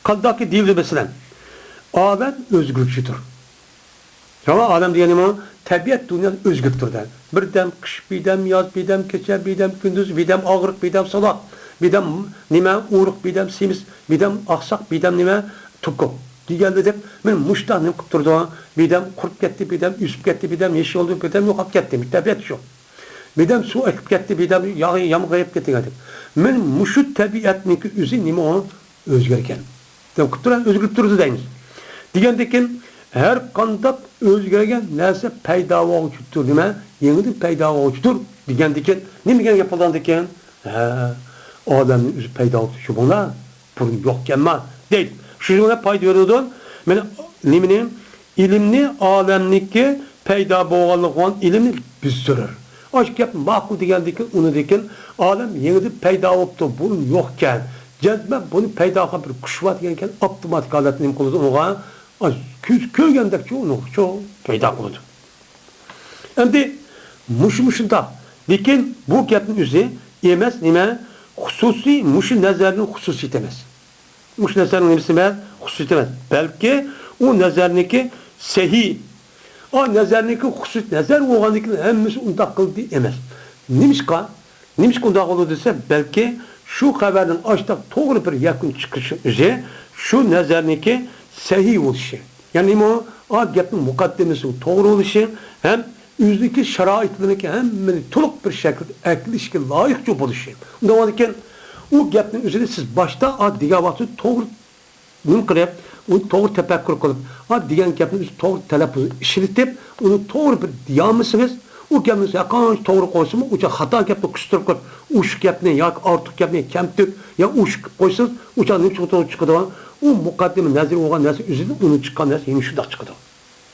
قانداقكى دېيىلدى مەسىلەن؟ ئادەم ئۆزگىرىشىدۇر. شۇڭا ئادەم دېگەن نېمە؟ تەبىئەت دۇنياسى ئۆزگىرىپ تۇرىدۇ. بىردەم قىش، بىردەم ياز، بىردەم كېچە، بىردەم كۈندۈز، بىردەم ئاغرىق، بىردەم سولاق، بىردەم نېمە ئورۇق، بىردەم سېمىز، بىردەم ئاقساق، بىردەم نېمە توكۇق دېگەنلىدەك، مانا مۇشۇنداق نېمە قىلىپ تۇرىدۇ. بىردەم قۇرۇپ كەتتى، بىردەم ئۆسۈپ كەتتى، بىردەم يېشىل بولدى، بىردەم يوقاپ كەتتى. تەبىئەت شۇ. بىردەم سۇ ئېقىپ كەتتى، بىردەم ياغ-، يامغۇر يېغىپ كەتتى دېگەندەك. مانا مۇشۇ تەبىئەتنىڭكى ئۆزى نېمە ئۇ؟ ئۆزگەرگەن. دەپ قىلىپ تۇرۇپ ئۆزگىرىپ تۇرىدۇ دەيمىز. دېگەندىكىن، ھەر قانداق ئۆزگەرگەن نەرسە پەيدا بولغۇچىدۇر، نېمە؟ يېڭىدىن پەيدا بولغۇچىدۇر. دېگەندىكىن، نېمە دېگەن گەپ بولىدىكىن؟ ھە، ئادەمنى ئۆزى پەيدا قىلىپتۇ، شۇ بۇلار بۇرۇن يوقكەنما دەيدۇ. شۇ بىلەن پايدا بېرىدۇ. مانا نېمىنى؟ ئىلىمنى ئالەمنىڭكى پەيدا بولغانلىقىغا ئىلىمنى بىز زۆرۈر. ئاشۇ گەپ ماقۇل دېگەندىكىن، ئۇنىڭدىكىن ئالەم يېڭىدىن پەيدا بولۇپتۇ، بۇرۇن يوقكەن. جەزمەن بۇنى پەيدا قىلغان بىر كۈچ بار دېگەن گەپ ئاپتوماتىك ھالەتتە نېمە قىلىدۇ ئۇنىڭغا؟ ئاز كۆز كۆرگەندەك شۇ ئۇنىڭغا شۇ پەيدا قىلىدۇ. ئەمدى مۇشۇ مۇشۇنداق. لېكىن بۇ گەپنىڭ ئۆزى ئەمەس نېمە؟ خۇسۇسىي، مۇشۇ نەزەرنىڭ خۇسۇسىيىتى ئەمەس. مۇشۇ نەزەرنىڭ نېمىسى ئەمەس؟ خۇسۇسىيىتى ئەمەس. بەلكى ئۇ نەزەرنىڭكى سەھىھ. ئا نەزەرنىڭكى خۇسۇسىي نەزەر بولغاندىكىن ھەممىسى ئۇنداق قىلدى ئەمەس. نېمىشقا؟ نېمىشقا ئۇنداق بولىدۇ دېسە، بەلكى شۇ خەۋەرنىڭ ئاشتاق توغرا بىر يەكۈن چىقىرىشى ئۆزى شۇ نەزەرنىڭكى سەھىھ بولۇشى. يەنى نېمە؟ ئا گەپنىڭ مۇقەددىمىسىنىڭ توغرا بولۇشى ھەم ئۆزىنىڭكى شارائىتلىرىنىڭكى ھەممىنى تولۇق بىر شەكىلدە ئەكېلىشكە لايىق بولۇشى. ئۇنداق بولغاندىكىن، ئۇ گەپنىڭ ئۆزىنى سىز باشتا ئا دېگەن ۋاقىتتا توغرا نېمە قىلىپ، ئۇنى توغرا تەپەككۇر قىلىپ، ئا دېگەن گەپنى ئۆزى توغرا تەلەپپۇز ئىشلىتىپ، ئۇنى توغرا بىر دېيەلمىسىڭىز، ئۇ گەپنى ھەرقانچە توغرا قويسىمۇ، ئۇ چاغ خاتا گەپنى قىستۇرۇپ قويۇپ، ئوشۇق گەپنى ياكى ئارتۇق گەپنى كەمتۈك يا ئوشۇق قىلىپ قويسىڭىز، ئۇ چاغ نېمە چىقىدۇ، چىقىدۇ؟ ئۇ مۇقەددىمە نەزىرى بولغان نەرسە ئۆزىدىن ئۇنىڭ چىققان نەرسە يەنە شۇنداق چىقىدۇ.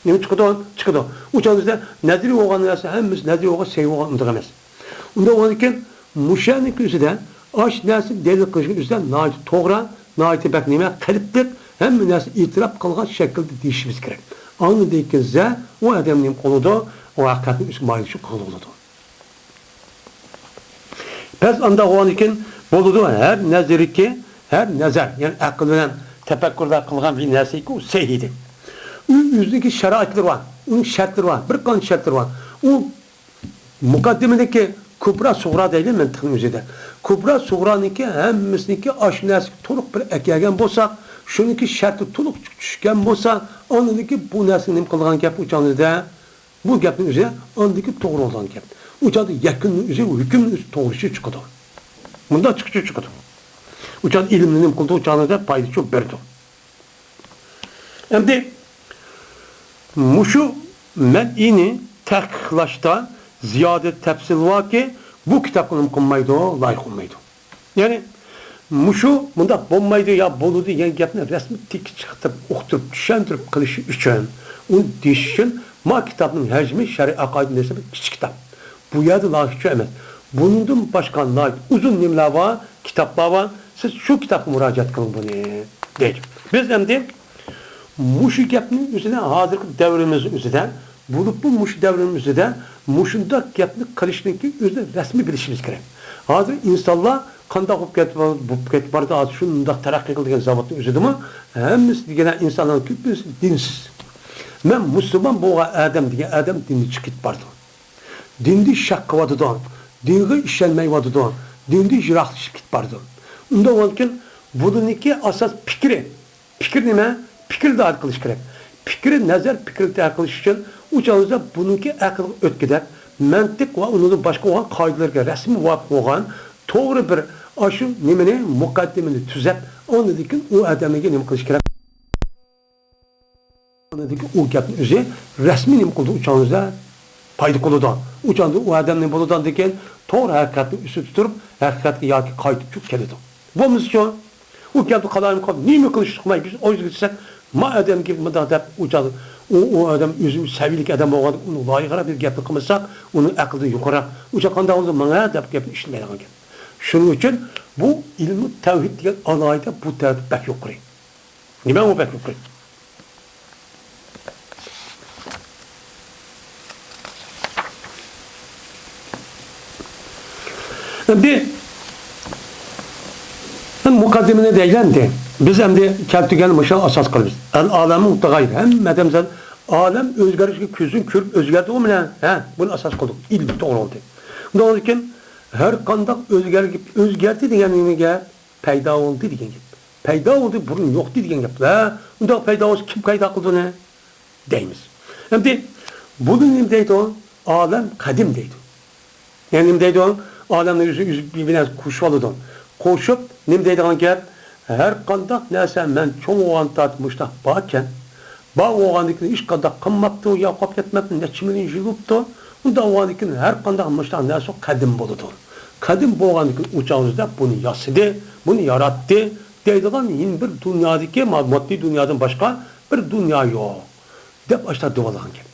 نېمە چىقىدۇ؟ چىقىدۇ. ئۇ چاغ بىزدە نەزىرى بولغان نەرسە ھەممىسى نەزىرى بولغان، سەھىھ بولغان ئۇنداق ئەمەس. ئۇنداق بولغاندىكىن، مۇشۇ يەرنىڭكى ئۆزىدە ئاشۇ نەرسىنى دەلىل قىلىشنىڭ ئۆزىدە ناھايىتى توغرا، ناھايىتى بەك نېمە، قېلىپلىق، ھەممە نەرسە ئېتىراپ قىلغان شەكىلدە دېيىشىمىز كېرەك. ئاندىن كېيىن زە، ئۇ ئادەم نېمە قىلىدۇ؟ ئۇ ھەقىقەتنى ئۆزىگە مايىللىشىپ قىلغىلى بولىدۇ. بەس ئانداق بولغاندىكىن بولىدۇ، ھەر نەزىرىكى، ھەر نەزەر، يەنى ئەقىل بىلەن تەپەككۇردا قىلغان بىر نەرسىكى ئۇ سەھىھ ئىدى. ئۇ ئۆزىنىڭكى شارائىتلىرى بار، ئۇنىڭ شەرتلىرى بار، بىر قانچە شەرتلىرى بار. ئۇ مۇقەددىمىدىكى كۇبرا سۇغرا دەيلى مەنتىقنىڭ ئۆزىدە. كۇبرا سۇغرانىڭكى ھەممىسىنىڭكى ئاشۇ نەرسىگە تولۇق بىر ئەكەلگەن بولساق، شۇنىڭكى شەرتى تولۇق چۈشكەن بولسا، ئاندىن كېيىن بۇ نەرسىنى نېمە قىلىدىغان گەپ ئۇ چاغدا؟ بۇ گەپنىڭ ئۆزى ئاندىكى توغرا بولىدىغان گەپ. ئۇ چاغدا يەكۈننىڭ ئۆزى، ھۆكۈمنىڭ ئۆزى توغرىسى چىقىدۇ. مۇنداق چىقىشى چىقىدۇ. ئۇ چاغدا ئىلىمنى نېمە قىلىدۇ؟ ئۇ چاغدا پايدا چوق بېرىدۇ. ئەمدى مۇشۇ مەنئىنى تەھقىقلاشتا زىيادە تەپسىل باركى، بۇ كىتابقا نېمە قىلمايدۇ؟ لايىق بولمايدۇ. يەنى، مۇشۇ مۇنداق بولمايدۇ يا بولىدۇ دېگەن گەپنى رەسمىي تىككە چىقىرىپ، ئۇقتۇرۇپ، چۈشەندۈرۈپ قىلىش ئۈچۈن، ئۇنى دېيىش ئۈچۈن ما كىتابنىڭ ھەجمى شەرئى ئەقايىد دېسە بىر كىچىك كىتاب. بۇ يەردە لايىق شۇ ئەمەس. بۇنىڭدىن باشقا ناھايىتى ئۇزۇن نېمىلەر بار، كىتابلار بار. سىز شۇ كىتابقا مۇراجىئەت قىلىڭ بۇنى، دەيدۇ. بىز ئەمدى مۇشۇ گەپنىڭ ئۆزىنى ھازىرقى دەۋرىمىزنىڭ ئۆزىدە، بولۇپمۇ مۇشۇ دەۋرنىڭ ئۆزىدە مۇشۇنداق گەپنى قىلىشنىڭكى ئۆزىنى رەسمىي بىلىشىمىز كېرەك. ھازىر ئىنسانلار قانداق بولۇپ كېتىپ، بولۇپ كېتىپ بارىدۇ، ھازىر شۇنداق تەرەققىي قىلىدىكەن زاۋۇتنىڭ ئۆزىدىمۇ ھەممىسى دېگەنە ئىنسانلارنىڭ كۆپىنچىسى دىنسىز. مەن مۇسۇلمان بولغان ئادەم دېگەن ئادەم دىندىن چىقىپ كېتىپ بارىدۇ. دىندىن شەك قىلىۋاتىدۇ، دىنغا ئىشەنمەيۋاتىدۇ، دىندىن يىراقلىشىپ كېتىپ بارىدۇ. ئۇنداق بولغاندىكىن بۇنىڭكى ئاساس پىكرى. پىكىر نېمە؟ پىكىر دائىر قىلىش كېرەك. پىكىر، نەزەر، پىكىر دائىر قىلىش ئۈچۈن ئۇ چاغدا بۇنىڭكى ئەقىلگە ئۆتكۈدەك، مەنتىق ۋە ئۇنىڭدىن باشقا بولغان قائىدىلەرگە رەسمىي مۇۋاپىق بولغان توغرا بىر ئاشۇ نېمىنى، مۇقەددىمىنى تۈزەپ، ئاندىن كېيىن ئۇ ئادەمگە نېمە قىلىش كېرەك؟ ئاندىن كېيىن ئۇ گەپنى ئۆزى رەسمىي نېمە قىلىدۇ، ئۇ چاغدا پايدا قىلىدۇ. ئۇ چاغدا ئۇ ئادەم نېمە بولىدۇ، ئاندىن كېيىن توغرا ھەقىقەتنى ئۈستىدە تۇرۇپ، ھەقىقەتكە ياكى قايتىپ چۈشۈپ كېلىدۇ. بولمىسىچۇ؟ ئۇ گەپنى قالايمىقان نېمە قىلىش ئۇقماي، بىز ئويغا كەتسەك، ما ئادەمگە مۇنداق دەپ، ئۇ چاغ، ئۇ، ئۇ ئادەم ئۆزى سەۋىيەلىك ئادەم بولغاندىكىن، ئۇنىڭ لايىقىراق بىر گەپنى قىلمىساق، ئۇنىڭ ئەقلىدىن يۇقىرىراق، ئۇ چاغ قانداق بولسا ماڭا دەپ گەپنى ئىشلىمەيدىغان گەپ. شۇنىڭ ئۈچۈن بۇ ئىلمۇ تەۋھىد دېگەن ئالاھىدە بۇ تەرەپتە بەك يۇقىرى. نېمە ئۇ بەك يۇقىرى؟ ئەمدى، مۇقەددىمىنى دەيلى ئەمدى. بىز ئەمدى كەلتۈرگەن مۇشۇ ئاساس قىلىمىز. ئەل ئالەمۇ مۇتەغەييىر. ھەممە ئادەم سەن ئالەم ئۆزگەرىشكە كۆزۈڭ كۆرۈپ ئۆزگەردىغۇ مانا. ھە، بۇنى ئاساس قىلدۇق. ئىلمىي توغرا بولدى. ئۇنداق بولغاندىكىن ھەر قانداق ئۆزگەرگە-، ئۆزگەردى دېگەن نېمە گەپ؟ پەيدا بولدى دېگەن گەپ. پەيدا بولدى، بۇرۇن يوقتى دېگەن گەپ. ھە، ئۇنداق پەيدا بولسا كىم پەيدا قىلدى ئۇنى؟ دەيمىز. ئەمدى بۇنى نېمە دەيدۇ؟ ئالەم قەدىم دەيدۇ. يەنى نېمە دەيدۇ؟ ئالەمنى ئۆزى، ئۆزى بىر نەرسە قوشۇۋالىدۇ. قوشۇپ نېمە دەيدىغان گەپ؟ ھەر قانداق نەرسە مەن چوڭ بولغان تارتىپ مۇشۇنداق باركەن، بار بولغاندىن كېيىن ھېچقانداق قىلماپتۇ، يوقاپ كەتمەپتۇ، نەچچە مىليون يىل بوپتۇ. ئۇنداق بولغاندىن كېيىن ھەر قانداق مۇشۇنداق نەرسە قەدىم بولىدۇ. قەدىم بولغاندىن كېيىن ئۇ چاغدا بۇنى ياسىدى، بۇنى ياراتتى دەيدىغان يەنە بىر دۇنيادىكى ما-، ماددىي دۇنيادىن باشقا بىر دۇنيا يوق. دەپ ئاشتا دەۋالغان گەپ.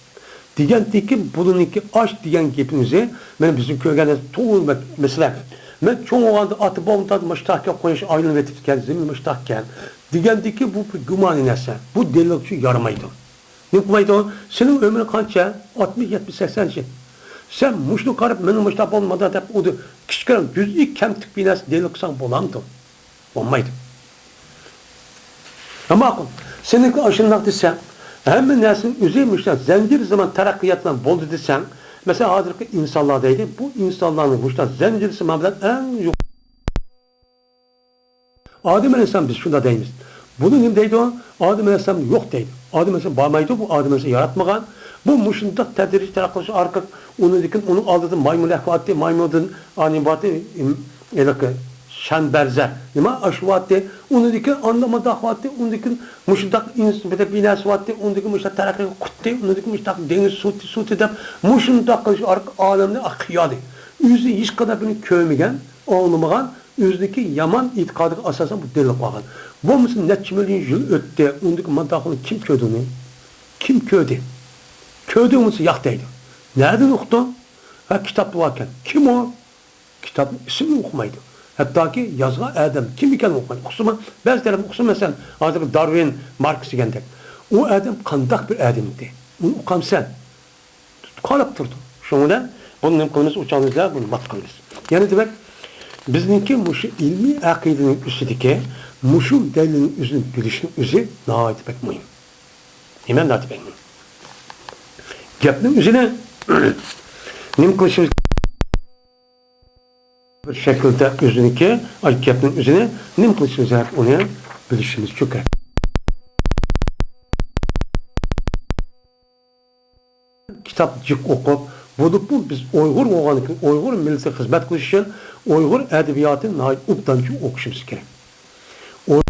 دېگەندىكى بۇنىڭكى ئاش دېگەن گېپىنى ئۆزى، مانا بىزنىڭ كۆرگەن توغرا مەسىلە. مەن چوڭ بولغاندا ئاتا بوۋام تارتىپ مۇشتاقكەن، قۇياش ئايلىنىۋېتىپتىكەن، زېمىن مۇشتاقكەن دېگەندىكى بۇ بىر گۇمانىي نەرسە. بۇ دەلىل ئۈچۈن يارىمايدۇ. نېمە قىلمايدۇ؟ سېنىڭ ئۆمرۈڭ قانچە؟ ئاتمىش، يەتمىش، سەكسەن يىل. سەن مۇشۇنى قاراپ، مېنىڭ مۇشتاق بولمىدى دەپ، ئۇ كىچىككىنە جۈزئىي كەمتۈك بىر نەرسە دەلىل قىلساڭ بولامدۇ؟ بولمايدۇ. ھە، ماقۇل. سېنىڭكى ئاشۇنداق دېسەڭ، ھەممە نەرسىنىڭ ئۆزى مۇشۇنداق زەنجىر زامان تەرەققىيات بىلەن بولدى دېسەڭ، مەسىلەن، ھازىرقى ئىنسانلار دەيدۇ، بۇ ئىنسانلارنىڭ مۇشۇنداق زەنجىر زامان بىلەن ئەڭ يۇقىرى. ئادەم ئەلەيھىسسالام، بىز شۇنداق دەيمىز. بۇنى نېمە دەيدۇ؟ ئادەم ئەلەيھىسسالام يوق دەيدۇ. ئادەم ئەلەيھىسسالام بارمايدۇ، بۇ ئادەم ئەلەيھىسسالام ياراتمىغان. بۇ مۇشۇنداق تەدرىجىي تەرەققىي قىلىش ئارقىلىق، ئۇنىڭدىن كېيىن ئۇنىڭ ئالدىدا مايمۇن ئەھۋاتى، مايمۇندىن ئانى بارتى، ئىم، ھېلىقى شەنبەرزە. نېمە ئاشۇۋاتتى؟ ئۇنىڭدىن كېيىن ئاندىن مۇنداق قىلىۋاتتى، ئۇنىڭدىن كېيىن مۇشۇنداق ئىنس-، بىر نەرسە بارتى، ئۇنىڭدىن كېيىن مۇشۇنداق تەرەققىي قىلىپ قۇتتى، ئۇنىڭدىن كېيىن مۇشۇنداق دېڭىز سۇتى، سۇتى دەپ مۇشۇنداق قىلىش ئارقىلىق ئالەمنى قىيادى. ئۆزى ھېچقانداق بىرنى كۆرمىگەن، ئاڭلىمىغان، ئۆزىنىڭكى يامان ئېتىقادىغا ئاساسەن بۇ دەلىل قىلغان. بولمىسا نەچچە مىليون يىل ئۆتتى، ئۇندىكى مانداقنى كىم كۆردى ئۇنى؟ كىم كۆردى؟ كۆردۈڭمۇ دېسە ياق دەيدۇ. نەدىن ئۇقتۇڭ؟ ھە، كىتابتا باركەن. كىم ئۇ؟ كىتابنىڭ ئىسمىنى ئۇقمايدۇ. ھەتتاكى يازغان ئادەم كىم ئىكەنلىكىنى ئۇقمايدۇ. ئۇقسىمۇ، بەزى تەرەپ ئۇقسىمۇ، مەسىلەن، ھازىر دارۋىن، ماركس دېگەندەك. ئۇ ئادەم قانداق بىر ئادەم ئىدى؟ ئۇنى ئۇقامسەن؟ قاراپ تۇرىدۇ. شۇنىڭ بىلەن بۇنى نېمە قىلىمىز؟ ئۇ چاغدا بىز بۇنى مات قىلىمىز. يەنە دېمەك، بىزنىڭكى مۇشۇ ئىلمىي ئەقىدىنىڭ ئۈستىدىكى مۇشۇ دەلىلنىڭ ئۆزىنى بىلىشنىڭ ئۆزى ناھايىتى بەك مۇھىم. نېمە ناھايىتى بەك مۇھىم؟ گەپنىڭ ئۆزىنى نېمە قىلىشىمىز؟ بىر شەكىلدە ئۆزىنىڭكى، ئاي، گەپنىڭ ئۆزىنى نېمە قىلىشىمىز كېرەك؟ ئۇنى بىلىشىمىز شۇ كېرەك. كىتاب جىق ئوقۇپ، بولۇپمۇ بىز ئۇيغۇر بولغاندىكىن ئۇيغۇر مىللىتىگە خىزمەت قىلىش ئۈچۈن ئۇيغۇر ئەدەبىياتىنى ناھايىتى ئوبدانچە ئوقۇشىمىز كېرەك. ئۇ-،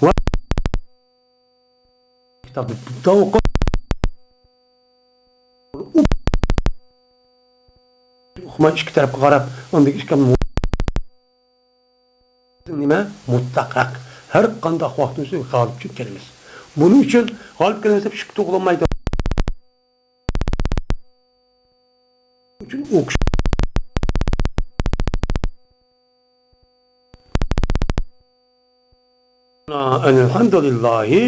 ۋە كىتابنى بىردەم ئوقۇپ، ئۇقماي ئىككى تەرەپكە قاراپ، ئاندىن ئىككى نېمە؟ مۇتلەق ھەق. ھەر قانداق ۋاقىتتا غالىب چۈشۈپ كېلىمىز. بۇنىڭ ئۈچۈن غالىب كېلىمىز دەپ شۈك تۇغۇلمايدۇ. ئۈچۈن ئوقۇش. ئەلھەمدۇلىللاھى